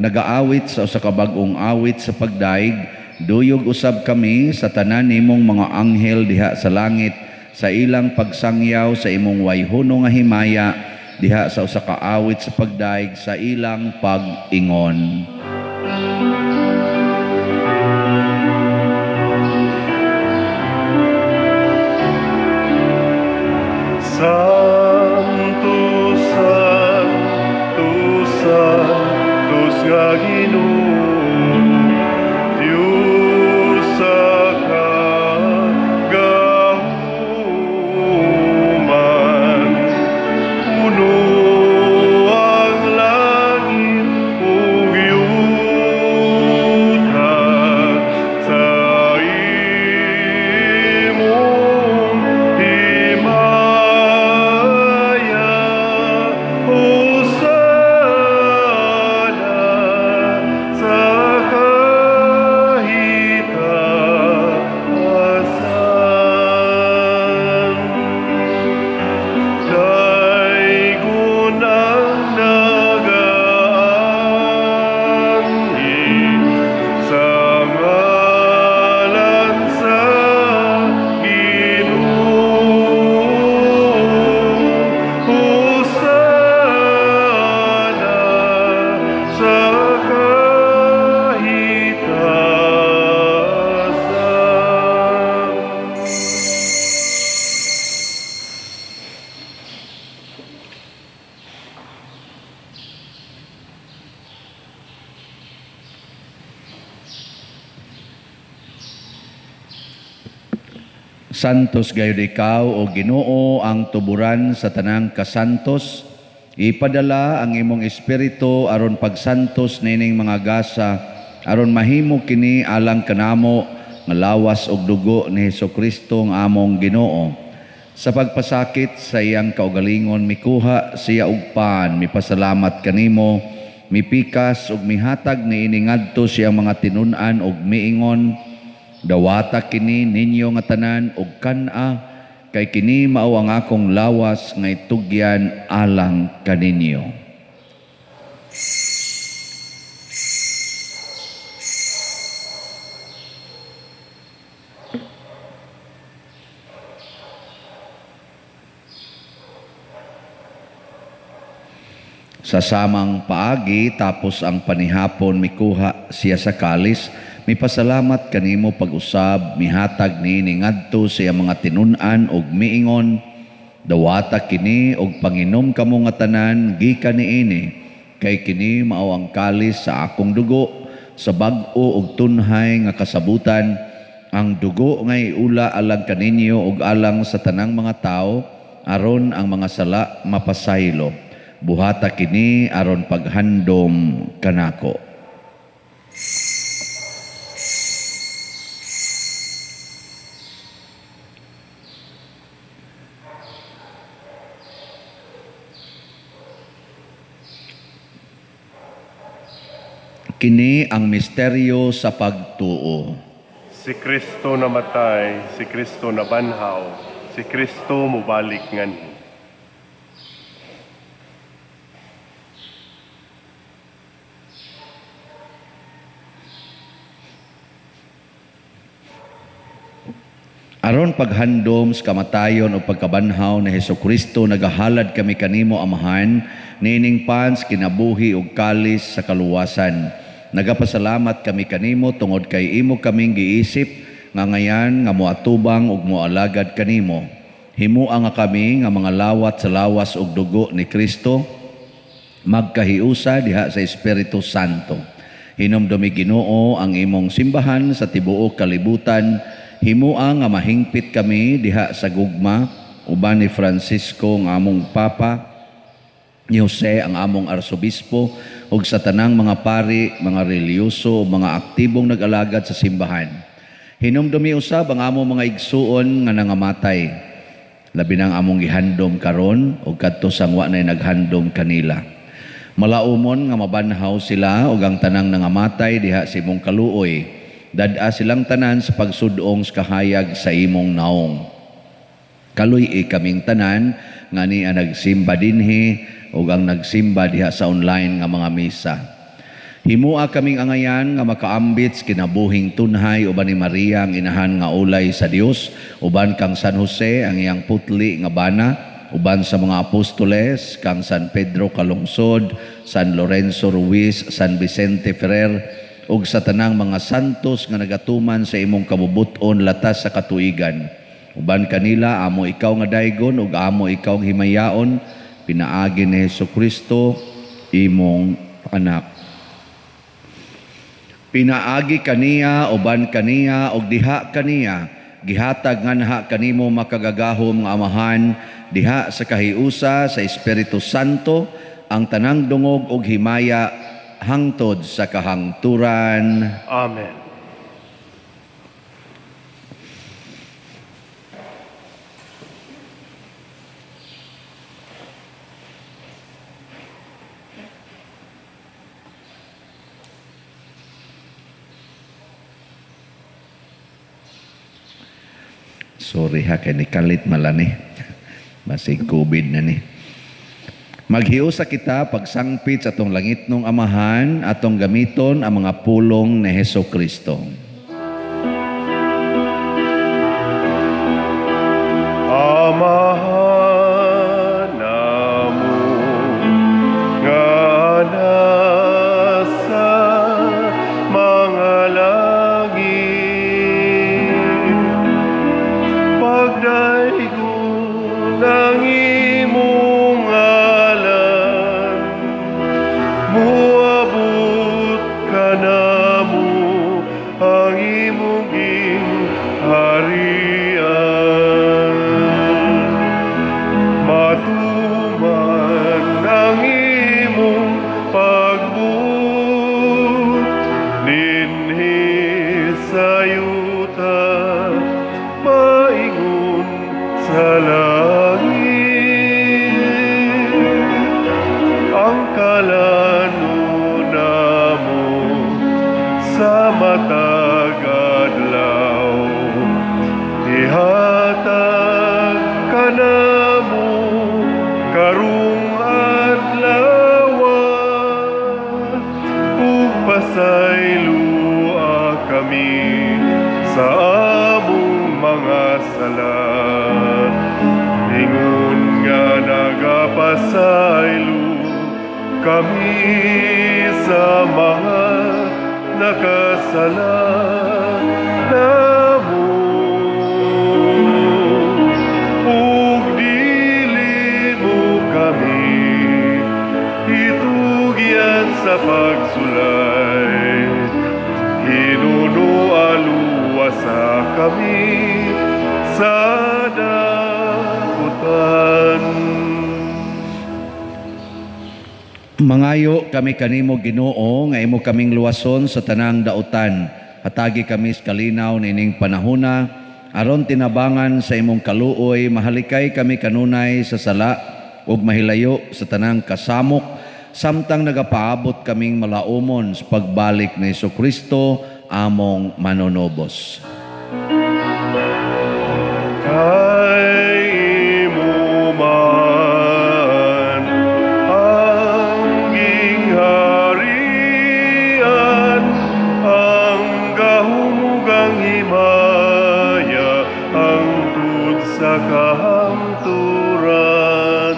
nagaawit sa usa ka bag-ong awit sa pagdaig, duyog usab kami sa tanan nimong mga anghel diha sa langit sa ilang pagsangyaw sa imong wayhono nga himaya diha sa usa ka awit sa pagdaig sa ilang pag-ingon.
Santo, Santo, Santos nga Ginoo, Dios sa kagahuman, puno ang langit ug yuta sa imong himaya. Hosana sa kahitasan. Daygon ang nagaanhi sa ngalan sa Ginoo. Hosana sa kahitasan.
Santos gayud ikaw o Ginoo ang tuburan sa tanang kasantos. Ipadala ang imong espiritu aron pagsantos nining mga gasa, aron mahimo kini alang kanamo nga lawas ug dugo ni Hesukristo nga among Ginoo. Sa pagpasakit sa iyang kaugalingon mikuha siya og pan, mipasalamat kanimo, mipikas ug mihatag niini ngadto siyang mga tinun-an ug miingon, dawata kini ninyo nga tanan ug kan-a, kay kini mao ang akong lawas nga itugyan alang kaninyo. Sa samang paagi, tapos ang panihapon, mikuha siya sa kalis, mipasalamat kanimo pag-usab, mihatag niini ngadto sa iyang mga tinun-an ug miingon, dawata kini og panginom kamo nga tanan gikan niini, kay kini mao ang kalis sa akong dugo, sa bag-o ug tunhay nga kasabutan, ang dugo nga iula alang kaninyo ug alang sa tanang mga tawo, aron ang mga sala mapasaylo. Buhata kini aron paghandom kanako. Kini ang misteryo sa pagtuo.
Si Kristo namatay, si Kristo nabanhaw, si Kristo mubalik nganhi.
Aron paghandom sa kamatayon o pagkabanhaw ni Hesukristo, nagahalad kami kanimo, Amahan, niining pans kinabuhi ug kalis sa kaluwasan. Nagapasalamat kami kanimo tungod kay imo kaming giisip nga ngayan nga moatubang ug moalagad kanimo. Himua nga kami nga mga lawat sa lawas ug dugo ni Kristo, magkahiusa diha sa Espiritu Santo. Hinumdumi Ginoo ang imong simbahan sa tibuok kalibutan. Himua nga mahingpit kami diha sa gugma uban ni Francisco ang among Papa, ni Jose ang among Arsobispo, ug sa tanang mga pari, mga relihiyoso, mga aktibong nag-alagad sa simbahan. Hinumdumi usab ang among mga igsuon nga nangamatay. Labi nang among gihandom karon ug kadto sang wa nay naghandom kanila. Malaumon nga mabanhaw sila ug ang tanang nangamatay diha sa imong kaluoy. Dad-a silang tanan sa pagsudong sa kahayag sa imong naong. Kaluy-i kaming tanan nga niya nagsimba dinhi ug ang nagsimba diha sa online nga mga misa. Himua kaming angayan nga makaambit sa kinabuhing tunhay uban ni Maria ang inahan nga ulay sa Dios, uban kang San Jose ang iyang putli nga bana, uban sa mga apostoles kang San Pedro Calungsod, San Lorenzo Ruiz, San Vicente Ferrer, ug sa tanang mga santos nga nagatuman sa imong kabubut-on latas sa katuigan. Uban kanila amo ikaw nga daygon ug amo ikaw ang himayaon, pinaagi ni Hesukristo imong anak. Pinaagi kaniya, uban kaniya, ug diha kaniya, gihatag nganha kanimo makagagahom nga Amahan, diha sa kahiusa sa Espiritu Santo, ang tanang dungog ug himaya hangtod sa kahangturan.
Amen.
Sorry ha, kay nikalit mala ni. Basig COVID na ni. Maghiusa kita pagsangpit sa atong langitnong Amahan, atong gamiton ang mga pulong ni Hesukristo.
Amahan namo nga nasa mga langit, pagdaygon ang imong ngalan, muabot kanamo ang imong gingharian. Matuman ang imong pagbuot dinhi sa yuta, maingon sa langit. Ang kalano namo sa matag adlaw, ihatag kanamo karong adlaw, ug pasayloa kami sa among mga sala, ingon nga nagapasaylo kami sa mga nakasala namo. Ug dili mo kami itugyan sa pagsulay, hinunualuwasa kami sa dakutan.
Mangayo kami kanimo, Ginoo, nga imo kaming luwason sa tanang dautan. Hatagi kami sa kalinaw nining panahona aron tinabangan sa imong kaluoy mahalikay kami kanunay sa sala ug mahilayo sa tanang kasamok samtang nagapaabot kaming malaumon sa pagbalik ni Kristo among manunobos.
Kay imo man ang gingharian, ang gahom ug ang himaya, hangtod sa kahangturan.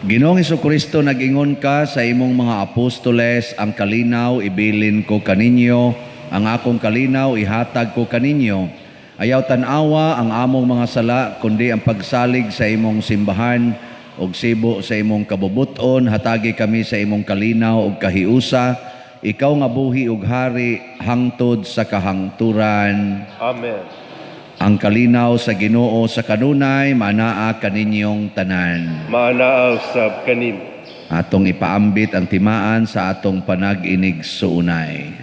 Ginoong Kristo, nag-ingon ka sa imong mga apostoles, "Ang kalinaw ibilin ko kaninyo, ang akong kalinaw ihatag ko kaninyo." Ayaw tan-awa ang among mga sala, kundi ang pagsalig sa imong simbahan, ug sibo sa imong kabubuton, hatagi kami sa imong kalinaw ug kahiusa, ikaw nga buhi ug hari hangtod sa kahangturan.
Amen.
Ang kalinaw sa Ginoo sa kanunay maanaa kaninyong tanan.
Maanaa usab kanimo.
Atong ipaambit ang timaan sa atong panag-inig suunay.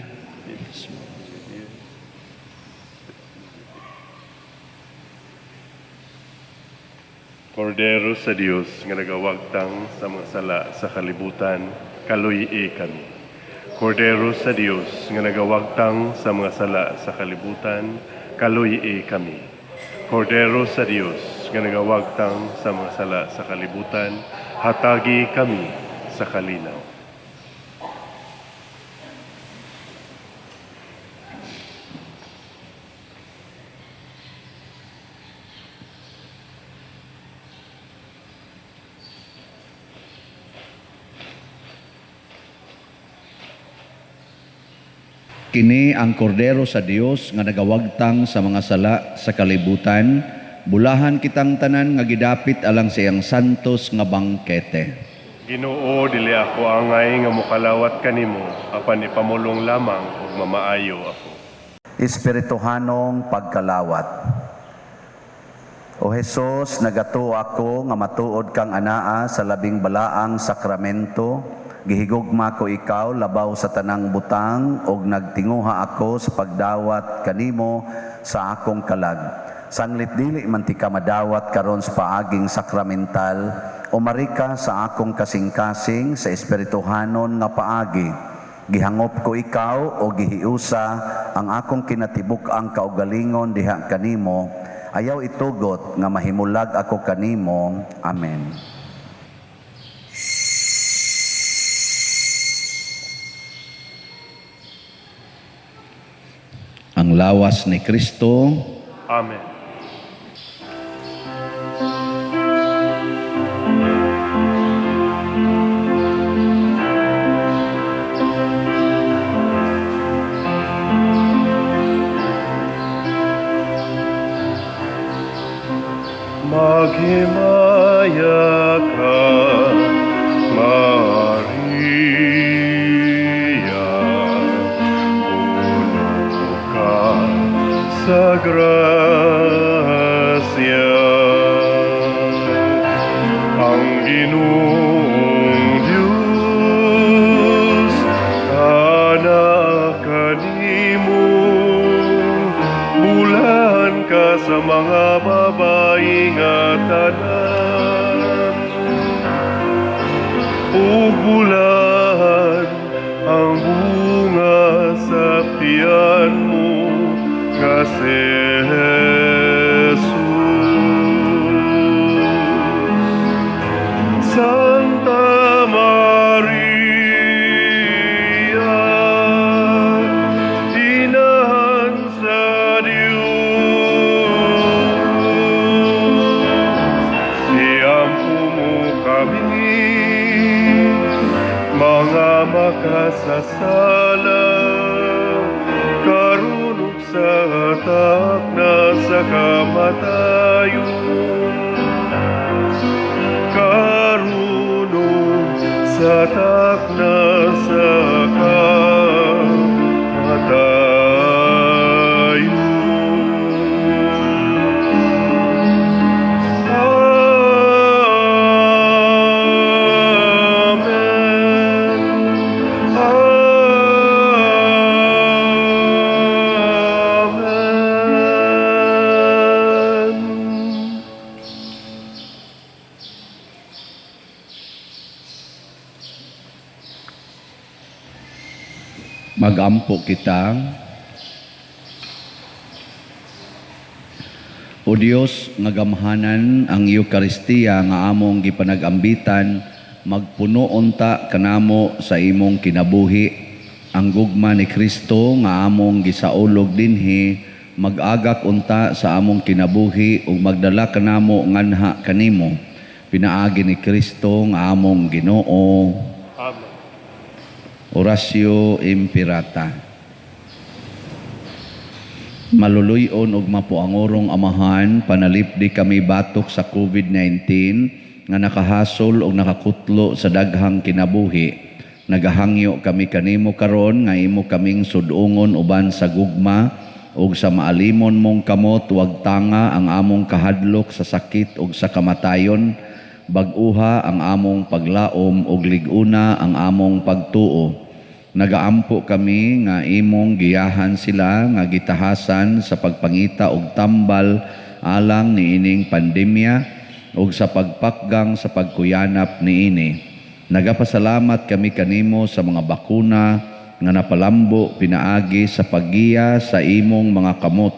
Kordero sa Dios nga nagawagtang sa mga sala sa kalibutan, kaluy-i kami. Kordero sa Dios nga nagawagtang sa mga sala sa kalibutan, kaluy-i kami. Kordero sa Dios nga nagawagtang sa mga sala sa kalibutan, hatagi kami sa kalinaw.
Kini ang kordero sa Dios nga nagawagtang sa mga sala sa kalibutan. Bulahan kitang tanan nga gidapit alang sa iyang santos nga bangkete.
Ginoo, dili ako angay nga mokalawat kanimo, apan ipamulong lamang ug mamaayo ako.
Espirituhanong pagkalawat. O Hesus, nagatuo ako nga matuod kang anaa sa labing balaang sakramento. Gihigugma ko ikaw labaw sa tanang butang ug nagtinguha ako sa pagdawat kanimo sa akong kalag. Sanglit dili man tika madawat karon sa paaging sakramental, umari ka sa akong kasing-kasing sa espirituhanon nga paagi. Gihangop ko ikaw o gihiusa ang akong kinatibuk-ang kaugalingon diha kanimo. Ayaw itugot nga mahimulag ako kanimo. Amen. Ang lawas ni Kristo.
Amen. Maghimaya ka, Maria, puno ka sa grasya. Ang Ginoong Diyos, anaa kanimo, bulahan ka sa mga babae nga tanan, ug bulahan ang bunga sa tiyan mo nga si Jesus. Santa Maria, Inahan sa Diyos, iampo mo kami, mga makasasala, karon ug sa takna sa kamatayon. Karon ug sa takna sa kamatayon. Amen.
Magampo kita. O Dios, nga gamhanan ang Eukaristiya nga among gipanagambitan, magpuno unta kanamo sa imong kinabuhi. Ang gugma ni Kristo nga among gisaulog dinhi, mag-agak unta sa among kinabuhi ug magdala kanamo nganha kanimo. Pinaagi ni Kristo nga among Ginoo.
Amen.
Oratio Imperata. Maluluy-on ug mapuangorong Amahan, panalipdi kami batok sa COVID-19 nga nakahasol ug nakakutlo sa daghang kinabuhi. Nagahangyo kami kanimo karon nga imo kaming sudungon uban sa gugma ug sa maalimon mong kamot, wag tanga ang among kahadlok sa sakit ug sa kamatayon. Bag-uha ang among paglaom ug lig-una ang among pagtuo. Nagaampo kami nga imong giyahan sila nga gitahasan sa pagpangita og tambal alang niining pandemya ug sa pagpakgang sa pagkuyanap niini. Nagapasalamat kami kanimo sa mga bakuna nga napalambo pinaagi sa paggiya sa imong mga kamot.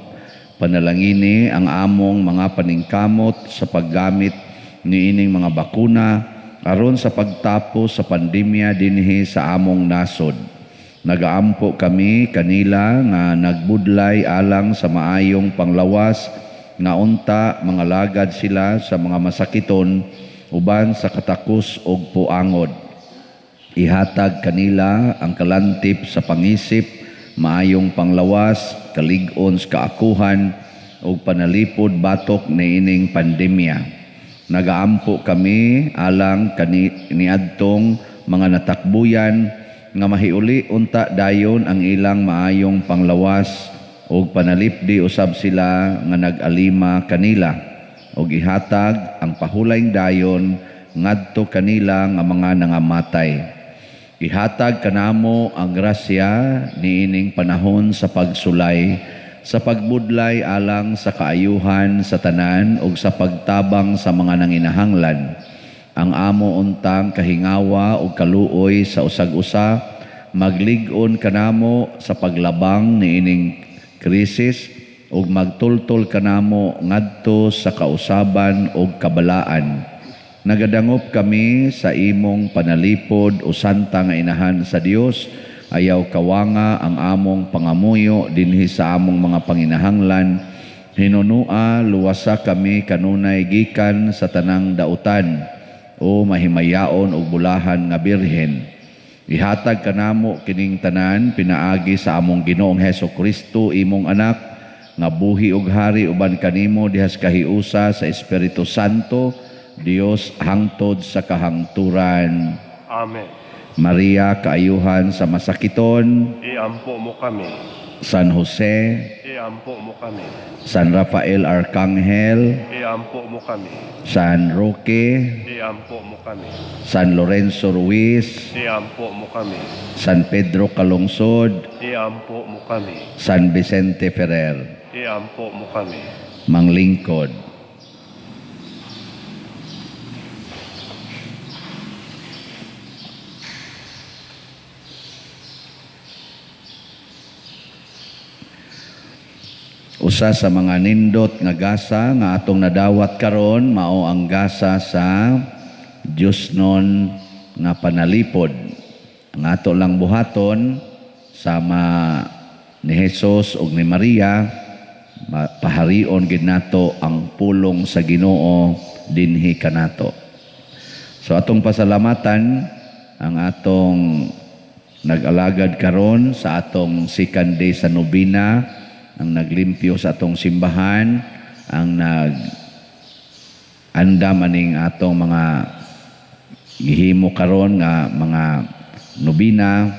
Panalangini ang among mga paningkamot sa paggamit niining mga bakuna aron sa pagtapos sa pandemya dinhi sa among nasod. Nagaampo kami kanila nga nagbudlay alang sa maayong panglawas nga unta mga lagad sila sa mga masakiton uban sa katakos og puangod. Ihatag kanila ang kalantip sa pangisip, maayong panglawas, kalig-on sa kaakuhan ug panalipod batok niining pandemya. Nagaampo kami alang kaniadtong mga natakbuyan nga mahiuli unta dayon ang ilang maayong panglawas ug panalipdi usab sila nga nag-alima kanila ug ihatag ang pahulayng dayon ngadto kanila nga mga nangamatay. Ihatag kanamo ang grasya niining panahon sa pagsulay, sa pagbudlay alang sa kaayuhan sa tanan ug sa pagtabang sa mga nanginahanglan. Ang amo untang kahingawa ug kaluoy sa usag-usa maglig-on kanamo sa paglabang niining krisis ug magtultol kanamo ngadto sa kausaban ug kabalaan. Nagadangop kami sa imong panalipod o santa nga inahan sa Dios. Ayaw kawanga ang among pangamuyo dinhi sa among mga panginahanglan. Hinunua luwasa kami kanunay gikan sa tanang dautan o mahimayaon og bulahan nga birhen. Ihatag kanamo kining tanan pinaagi sa among Ginoong Heso Kristo, imong anak nga buhi og hari uban kanimo dihas kahiusa sa Espiritu Santo, Dios hangtod sa kahangturan.
Amen.
Maria, kaayuhan sa masakiton,
iampo mo kami.
San Jose,
iampo mo kami.
San Rafael Arcangel,
iampo mo kami.
San Roque,
iampo mo kami.
San Lorenzo Ruiz,
iampo mo kami.
San Pedro Calungsod,
iampo mo kami.
San Vicente Ferrer,
iampo mo kami.
Manglingkod. Usa sa mga nindot nga gasa nga atong nadawat karon mao ang gasa sa Diyosnon nga panalipod. Ang ato lang buhaton sama ni Jesus ug ni Maria, paharion gid nato ang pulong sa Ginoo dinhi kanato. So atong pasalamatan ang atong nag-alagad karon sa atong second day sa nobena, ang naglimpyo sa atong simbahan, ang nag-andam aning atong mga gihimo karon nga mga nobina,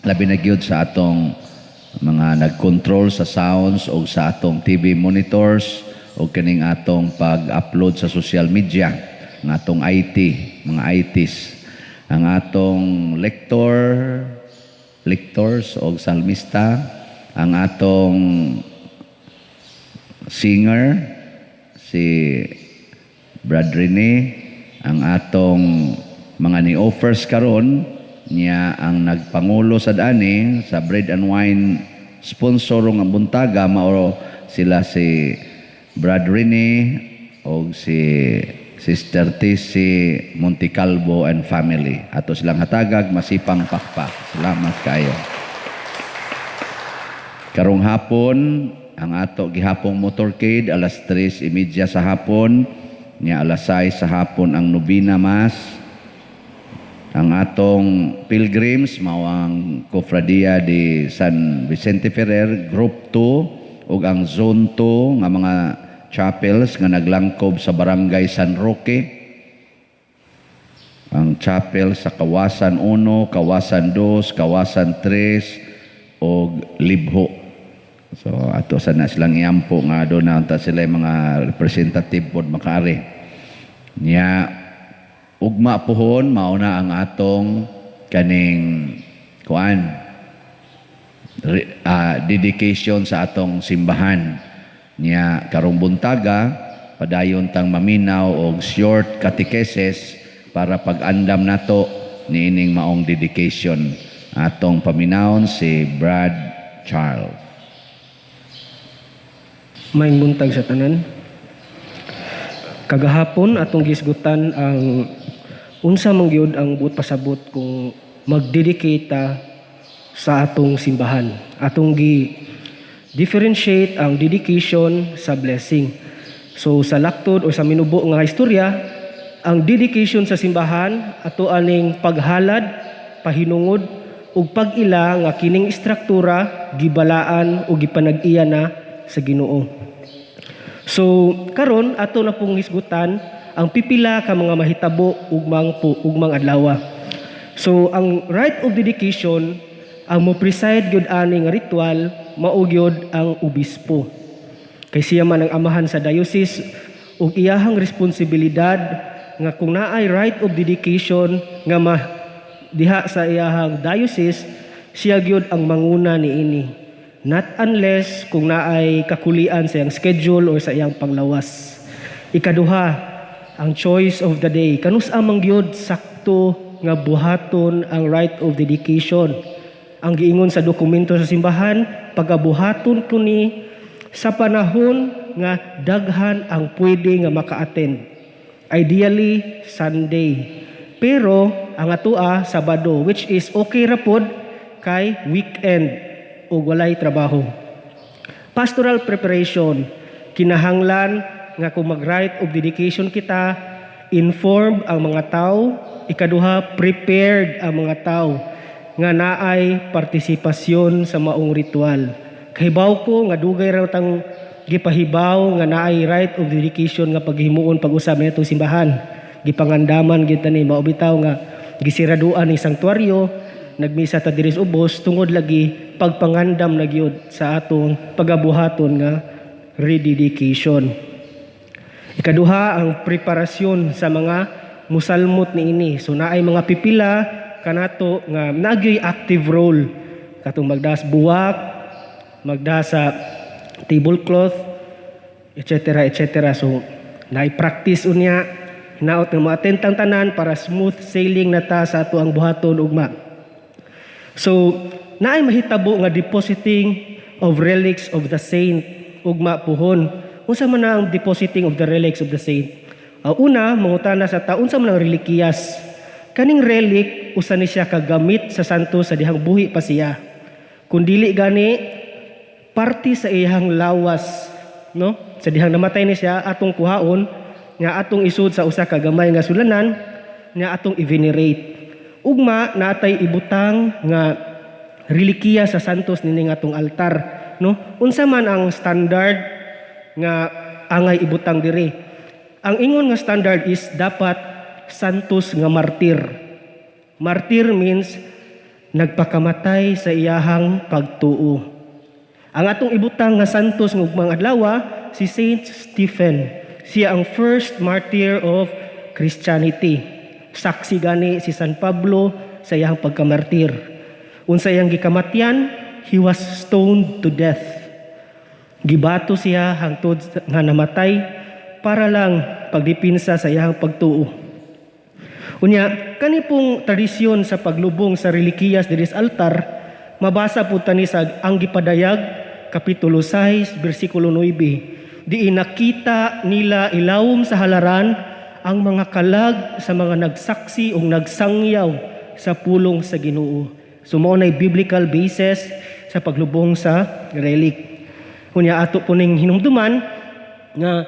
labi na gyud sa atong mga nag-control sa sounds o sa atong TV monitors o kining atong pag-upload sa social media, ang atong IT, mga ITs, ang atong lectors o salmista, ang atong singer si Brad Rene, ang atong mga ni-offers karon Nya ang nagpangulo sa ani sa bread and wine sponsor nga buntaga mao sila si Brad Rene o si Sister Tisi Montecalvo and family. Ato silang hatagag masipang pakpak. Salamat kayo. Karong hapon, ang ato gihapong motorcade alas 3:30 sa hapon, nya alas 6 sa hapon ang nobina mass. Ang atong pilgrims mao ang Cofradia de San Vicente Ferrer Group 2 ug ang Zone 2 nga mga chapels nga naglangkob sa Barangay San Roque. Ang chapel sa Kawasan 1, Kawasan 2, Kawasan 3 ug Libho. So ato sa na silang iampo nga do na unta sila yung mga representative pod makaari. Nya ugma pohon mao na ang atong kaning kuan dedication sa atong simbahan. Nya karong buntaga padayon tang maminaw og short catechesis para pag-andam nato niining maong dedication. Atong paminawon si Brad Charles.
Maayong buntag sa tanan. Kagahapon atong gisgutan ang unsa man gyud ang buot pasabot kung mag-dedicate ta sa atong simbahan. Atong gi differentiate ang dedication sa blessing. So sa laktod o sa minubo nga istorya, ang dedication sa simbahan ato aning paghalad, pahinungod ug pag-ila nga kining istruktura gibalaan o gipanag-iya na sa Ginoo. So karon ato na pong hisgutan ang pipila ka mga mahitabo ugmang po ugmang adlaw. So ang rite of dedication, ang mo preside gyud ani nga ritual mao gyud ang obispo. Kay siya man ang amahan sa diocese ug iyahang responsibilidad nga kung naay rite of dedication nga ma diha sa iyahang diocese, siya gyud ang manguna niini. Not unless kung naay kakulian sa iyang schedule or sa iyang panglawas. Ikaduha, ang choice of the day. Kanus-a man gyud sakto nga buhaton ang rite of dedication? Ang giingon sa dokumento sa simbahan, pagabuhaton ko ni sa panahon nga daghan ang pwede nga maka-attend. Ideally, Sunday. Pero ang atoa Sabado, which is okay ra pod kay weekend ug walay trabaho. Pastoral preparation, kinahanglan nga kung mag-rite of dedication kita, informed ang mga tao. Ikaduha, prepared ang mga tao nga naay partisipasyon sa maong ritual. Kahibaw ko nga dugay ra tang gipahibaw nga naay rite of dedication nga paghimuon pag-usab nitong simbahan. Gipangandaman gyud ta ni, mao bitaw nga gisiraduan ni sanktuaryo, nagmisa ta diri sa ubos tungod lagi pagpangandam na gyud sa atong pagabuhaton nga rededication. Ikaduha, ang preparasyon sa mga musalmot niini. So naay mga pipila kanato nga nagyoy active role katong magdas buwak, magdas sa tablecloth, etc. etc. So naay practice unya, hinaot nga mo-attend tang tanan para smooth sailing na ta sa ato ang buhaton ugma. So naay mahitabo nga depositing of relics of the saint ugma puhon. Unsa man ang depositing of the relics of the saint? Una, mangutana sa ta, unsa man ang relikiyas? Kaning relic, usa ni siya kagamit sa santo sa dihang buhi pa siya. Kung dili gani, parte sa iyang lawas, no? Sa dihang namatay ni siya, atong kuhaon nga atong isud sa usa ka gamay nga sulanan nga atong i-venerate. Ugma naatay ibutang nga relikiya sa santos nining atong altar, no? Unsa man ang standard nga angay ibutang diri? Ang ingon nga standard is dapat santos nga martir. Martir means nagpakamatay sa iyahang pagtuo. Ang atong ibutang nga santos nga ugmang adlaw si Saint Stephen. Siya ang first martyr of Christianity. Saksi gani si San Pablo sa iyang pagkamartir. Unsa iyang gikamatyan? He was stoned to death. Gibato siya hangtod nga namatay para lang pagdipinsa sa iyang pagtuo. Unya, kani pong tradisyon sa paglubong sa relikiyas diri sa altar, mabasa po tani sa Ang Gipadayag, Kapitulo 6, versikulo 9. Diin nakita nila ilawom sa halaran ang mga kalag sa mga nagsaksi o nagsangyaw sa pulong sa Ginoo. So mao nay biblical basis sa paglubong sa relic. Unya, ato po ning hinumduman nga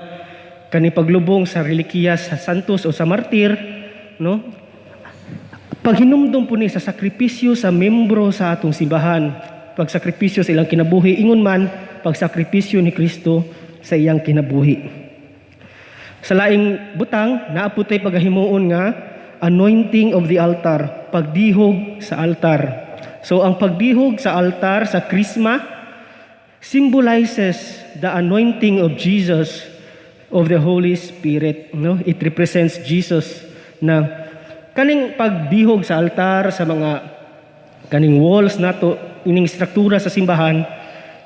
kani paglubong sa relikiyas sa santos o sa martir, no? Paghinumdum po ni sa sakripisyo sa membro sa atong simbahan, pagsakripisyo sa ilang kinabuhi, ingon man pagsakripisyo ni Kristo sa iyang kinabuhi. Sa laing butang, naa po tay pagahimuon nga anointing of the altar, pagdihog sa altar. So ang pagdihog sa altar sa Krisma symbolizes the anointing of Jesus of the Holy Spirit, no? It represents Jesus na kaning pagdihog sa altar sa mga kaning walls nato, ining struktura sa simbahan,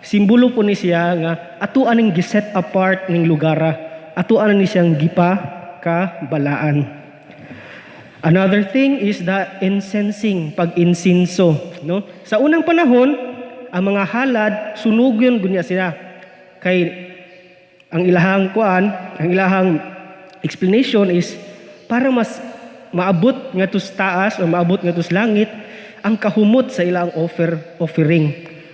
simbolo po ni siya nga ato aning giset apart ning lugara, ato ani siyang gipa ka balaan. Another thing is the incensing, pag-insinso, no? Sa unang panahon, ang mga halad sunugon gunya sila kay ang ilahang kuan, ang ilahang explanation is para mas maabot ngadto sa taas o maabot ngadto sa langit ang kahumot sa ilang offering.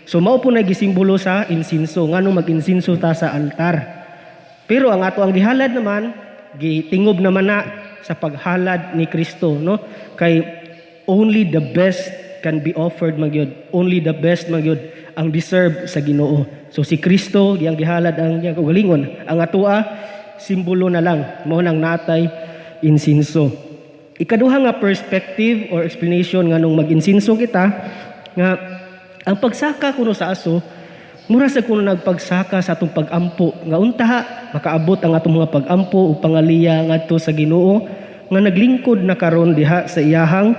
So mao po na gisimbolo sa insinso, ngano mag-insinso ta sa altar. Pero ang ato ang gihalad naman, gitingob naman na sa paghalad ni Kristo, no? Kay only the best can be offered man gyud. Only the best man gyud ang deserve sa Ginoo. So si Kristo giyang gihalad ang iyang kaugalingon. Ang atoa simbolo na lang, mao nang natay insinso. Ikaduha nga perspective or explanation nganong mag-insinso kita nga ang pagsaka kuno sa aso mura sa kuno nagpagsaka sa atong pag-ampo nga untaha makaabot ang atong mga pag-ampo ug pangaliya ngadto sa Ginoo nga naglingkod na karon diha sa iyahang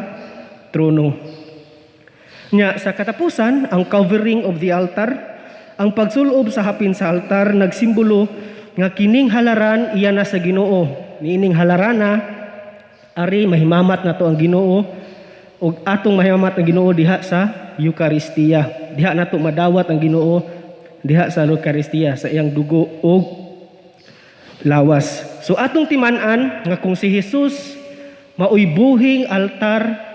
trono. Nya sa katapusan, ang covering of the altar, ang pagsulob sa hapin sa altar nagsimbolo nga kining halaran iya na sa Ginoo. Niining halarana ari mahimamat nato ang Ginoo ug atong mahimamat ang Ginoo diha sa Eukaristiya. Diha nato madawat ang Ginoo diha sa Eukaristiya sa iyang dugo ug lawas. So atong timan-an nga kung si Jesus maoy buhing altar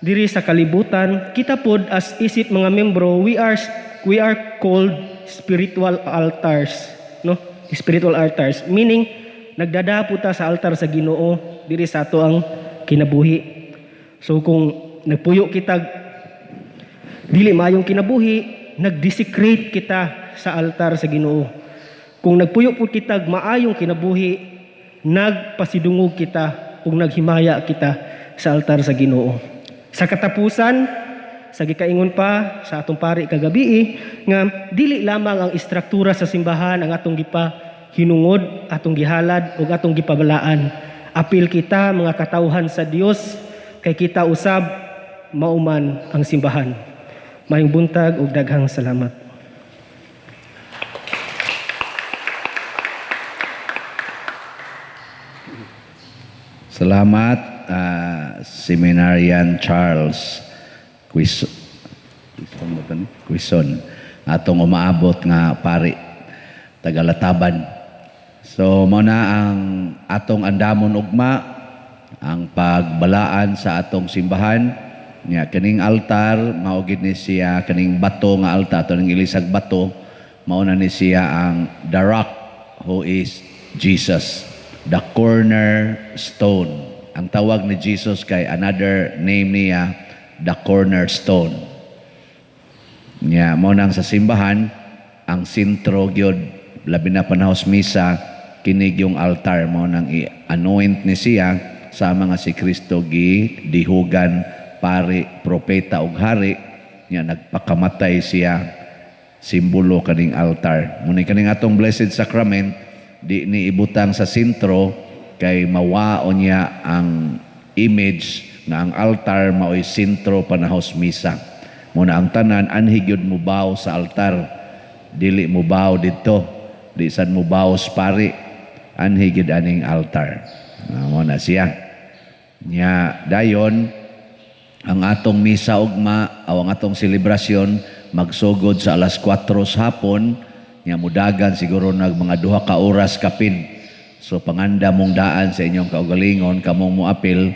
diri sa kalibutan, kita pod as isip mga membro, we are called spiritual altars, no? Spiritual altars meaning nagdadapo ta sa altar sa Ginoo diri sa ato ang kinabuhi. So kung nagpuyo kita dili maayong kinabuhi, nagdesecrate kita sa altar sa Ginoo. Kung nagpuyo po kita maayong kinabuhi, nagpasidungog kita ug naghimaya kita sa altar sa Ginoo. Sa katapusan, sa gikaingon pa sa atong pari kagabi nga dili lamang ang istruktura sa simbahan ang atong gipa hinungod, atong gihalad ug atong gipabalaan. Apil kita mga katawhan sa Dios kay kita usab mauman ang simbahan. Maayong buntag ug daghang salamat.
Salamat, Seminarian Charles Quizon, Quizon ba ni? Quizon. Atong umaabot nga pari tagalataban. So mao na ang atong andamon ugma, ang pagbalaan sa atong simbahan. Nya kining altar mao gid ni siya kaning bato nga altar, ato ning ilisag bato, mao na ni siya ang the rock who is Jesus, the cornerstone. Ang tawag ni Jesus kay another name niya, the cornerstone. Nya mao nang sa simbahan ang sentro gyud, labi na panahos misa, kini yung altar mao nang i-anoint ni siya sa mga si Kristo gi dihugan pari, propeta ug hari. Nya nagpakamatay siya, simbolo kaning altar. Muna kaning atong Blessed Sacrament di ni ibutang sa sentro kay mawao niya ang image nga ang altar maoy sentro panahos misa. Muna ang tanan anhi gyud mubaw sa altar, dili mubaw didto, di sad mubaw sa pari, anhi gyud aning altar. Mo na siya. Nya dayon ang atong misa ugma o ang atong selebrasyon magsugod sa alas 4 sa hapon, nya mudagan siguro nag mga 2 ka oras kapin. So panganda mong daan sa inyong kaugalingon kamong moapil,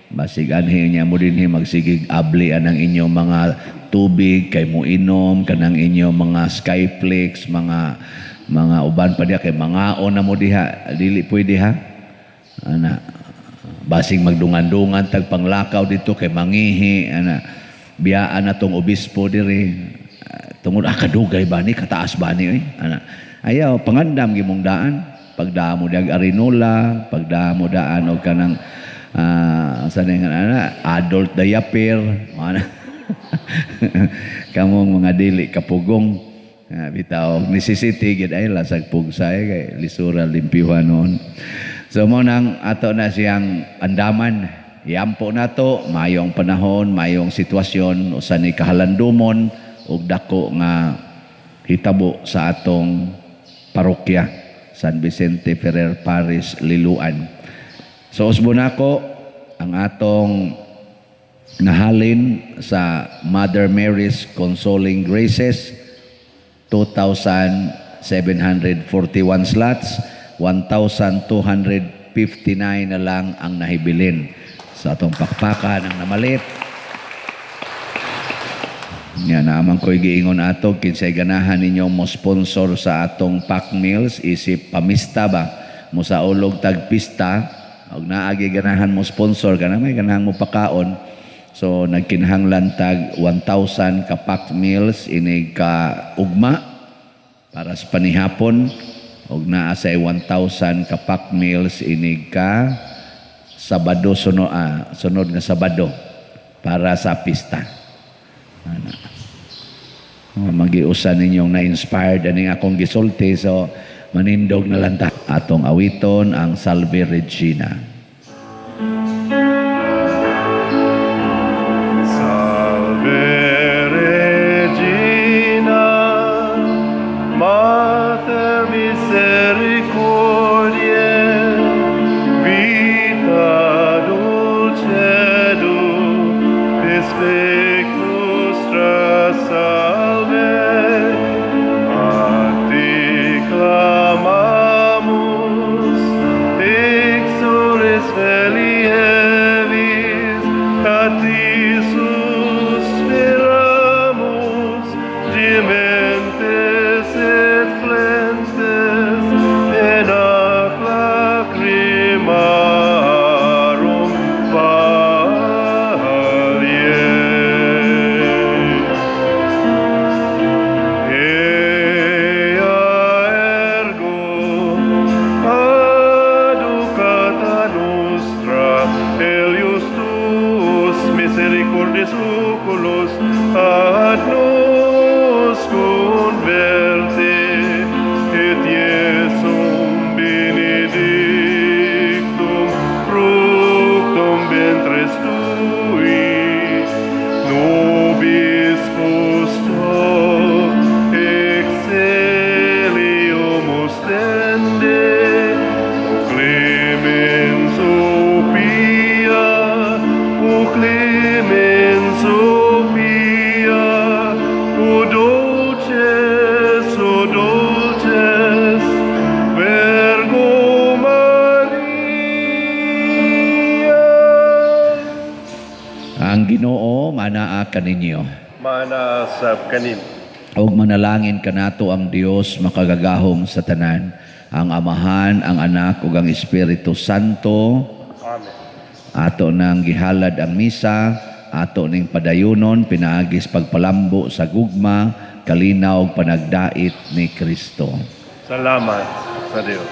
basig anhi nya mo dinhi magsigig abli anang inyong mga tubig kay mo inom, kanang inyong mga skyflakes, mga uban pa diha kay mangaon na mo diha, dili pwede ha. Ana, basig magdungan-dungan tag panglakaw dito kay mangihi, ana, biyaan na tong obispo diri tungod kadugay ba ni, kataas ba ni oy, ana. Ayaw pangandam gimong daan, pagdaan mo diag arinola, pagdaan mo daan og kanang sa nga ana, adult diaper, ana. Kamong mga dili kapugong, bitaw necessity gid ay lasag pugsay kay lisura limpyuhan noon. So mo nang ato na siyang andaman, iampo nato mayong panahon, mayong sitwasyon usa ni kahalandumon ug dako nga hitabo sa atong parokya San Vicente Ferrer Parish, Liloan. So usbon nako ang atong nahalin sa Mother Mary's Consoling Graces, 2,741 slots, 1,259 na lang ang nahibilin. Sa atong pakpakan ang namalit. Nya naman ko'y giingon ato, kinsay ganahan ninyo mo sponsor sa atong pack meals, isip pamista ba? Mo sa ulog tag pista, og naagi ganahan mo sponsor, kana may ganahan mo pakaon. So nagkinahanglan tag 1,000 ka pack meals inig ka ugma para sa panihapon, og naa say 1,000 ka pack meals inig ka Sabado, sunod nga Sabado para sa pista. Ana. Magiusa ninyong na-inspired aning akong gisulti, so manindog na lang ta. Atong awiton ang Salve Regina.
Salve Regina, Mater misericordiae, vita dulcedo, spes nostra salve. A te clamamus, exules felievis, a ti suspiramus, gementes et flentes, en ac lacrimarum valie. Ea ergo advocata nostra, Helios tuus misericordis oculos ad nos converte, et Iesum benedictum fructum ventris tui, nobis post hoc exilium ostende, o clemens, o pia, o clemens, o pia, o dulces, Virgo Maria.
Ang Ginoo manaa kaninyo.
Manasab kanin.
Og manalangin kanato ang Dios makagagahom sa tanan, ang Amahan, ang Anak ug ang Espiritu Santo.
Amen.
Ato nang gihalad ang misa, ato ning padayunon pinaagis pagpalambo sa gugma, kalinaw ug panagdait ni Kristo.
Salamat sa Dios.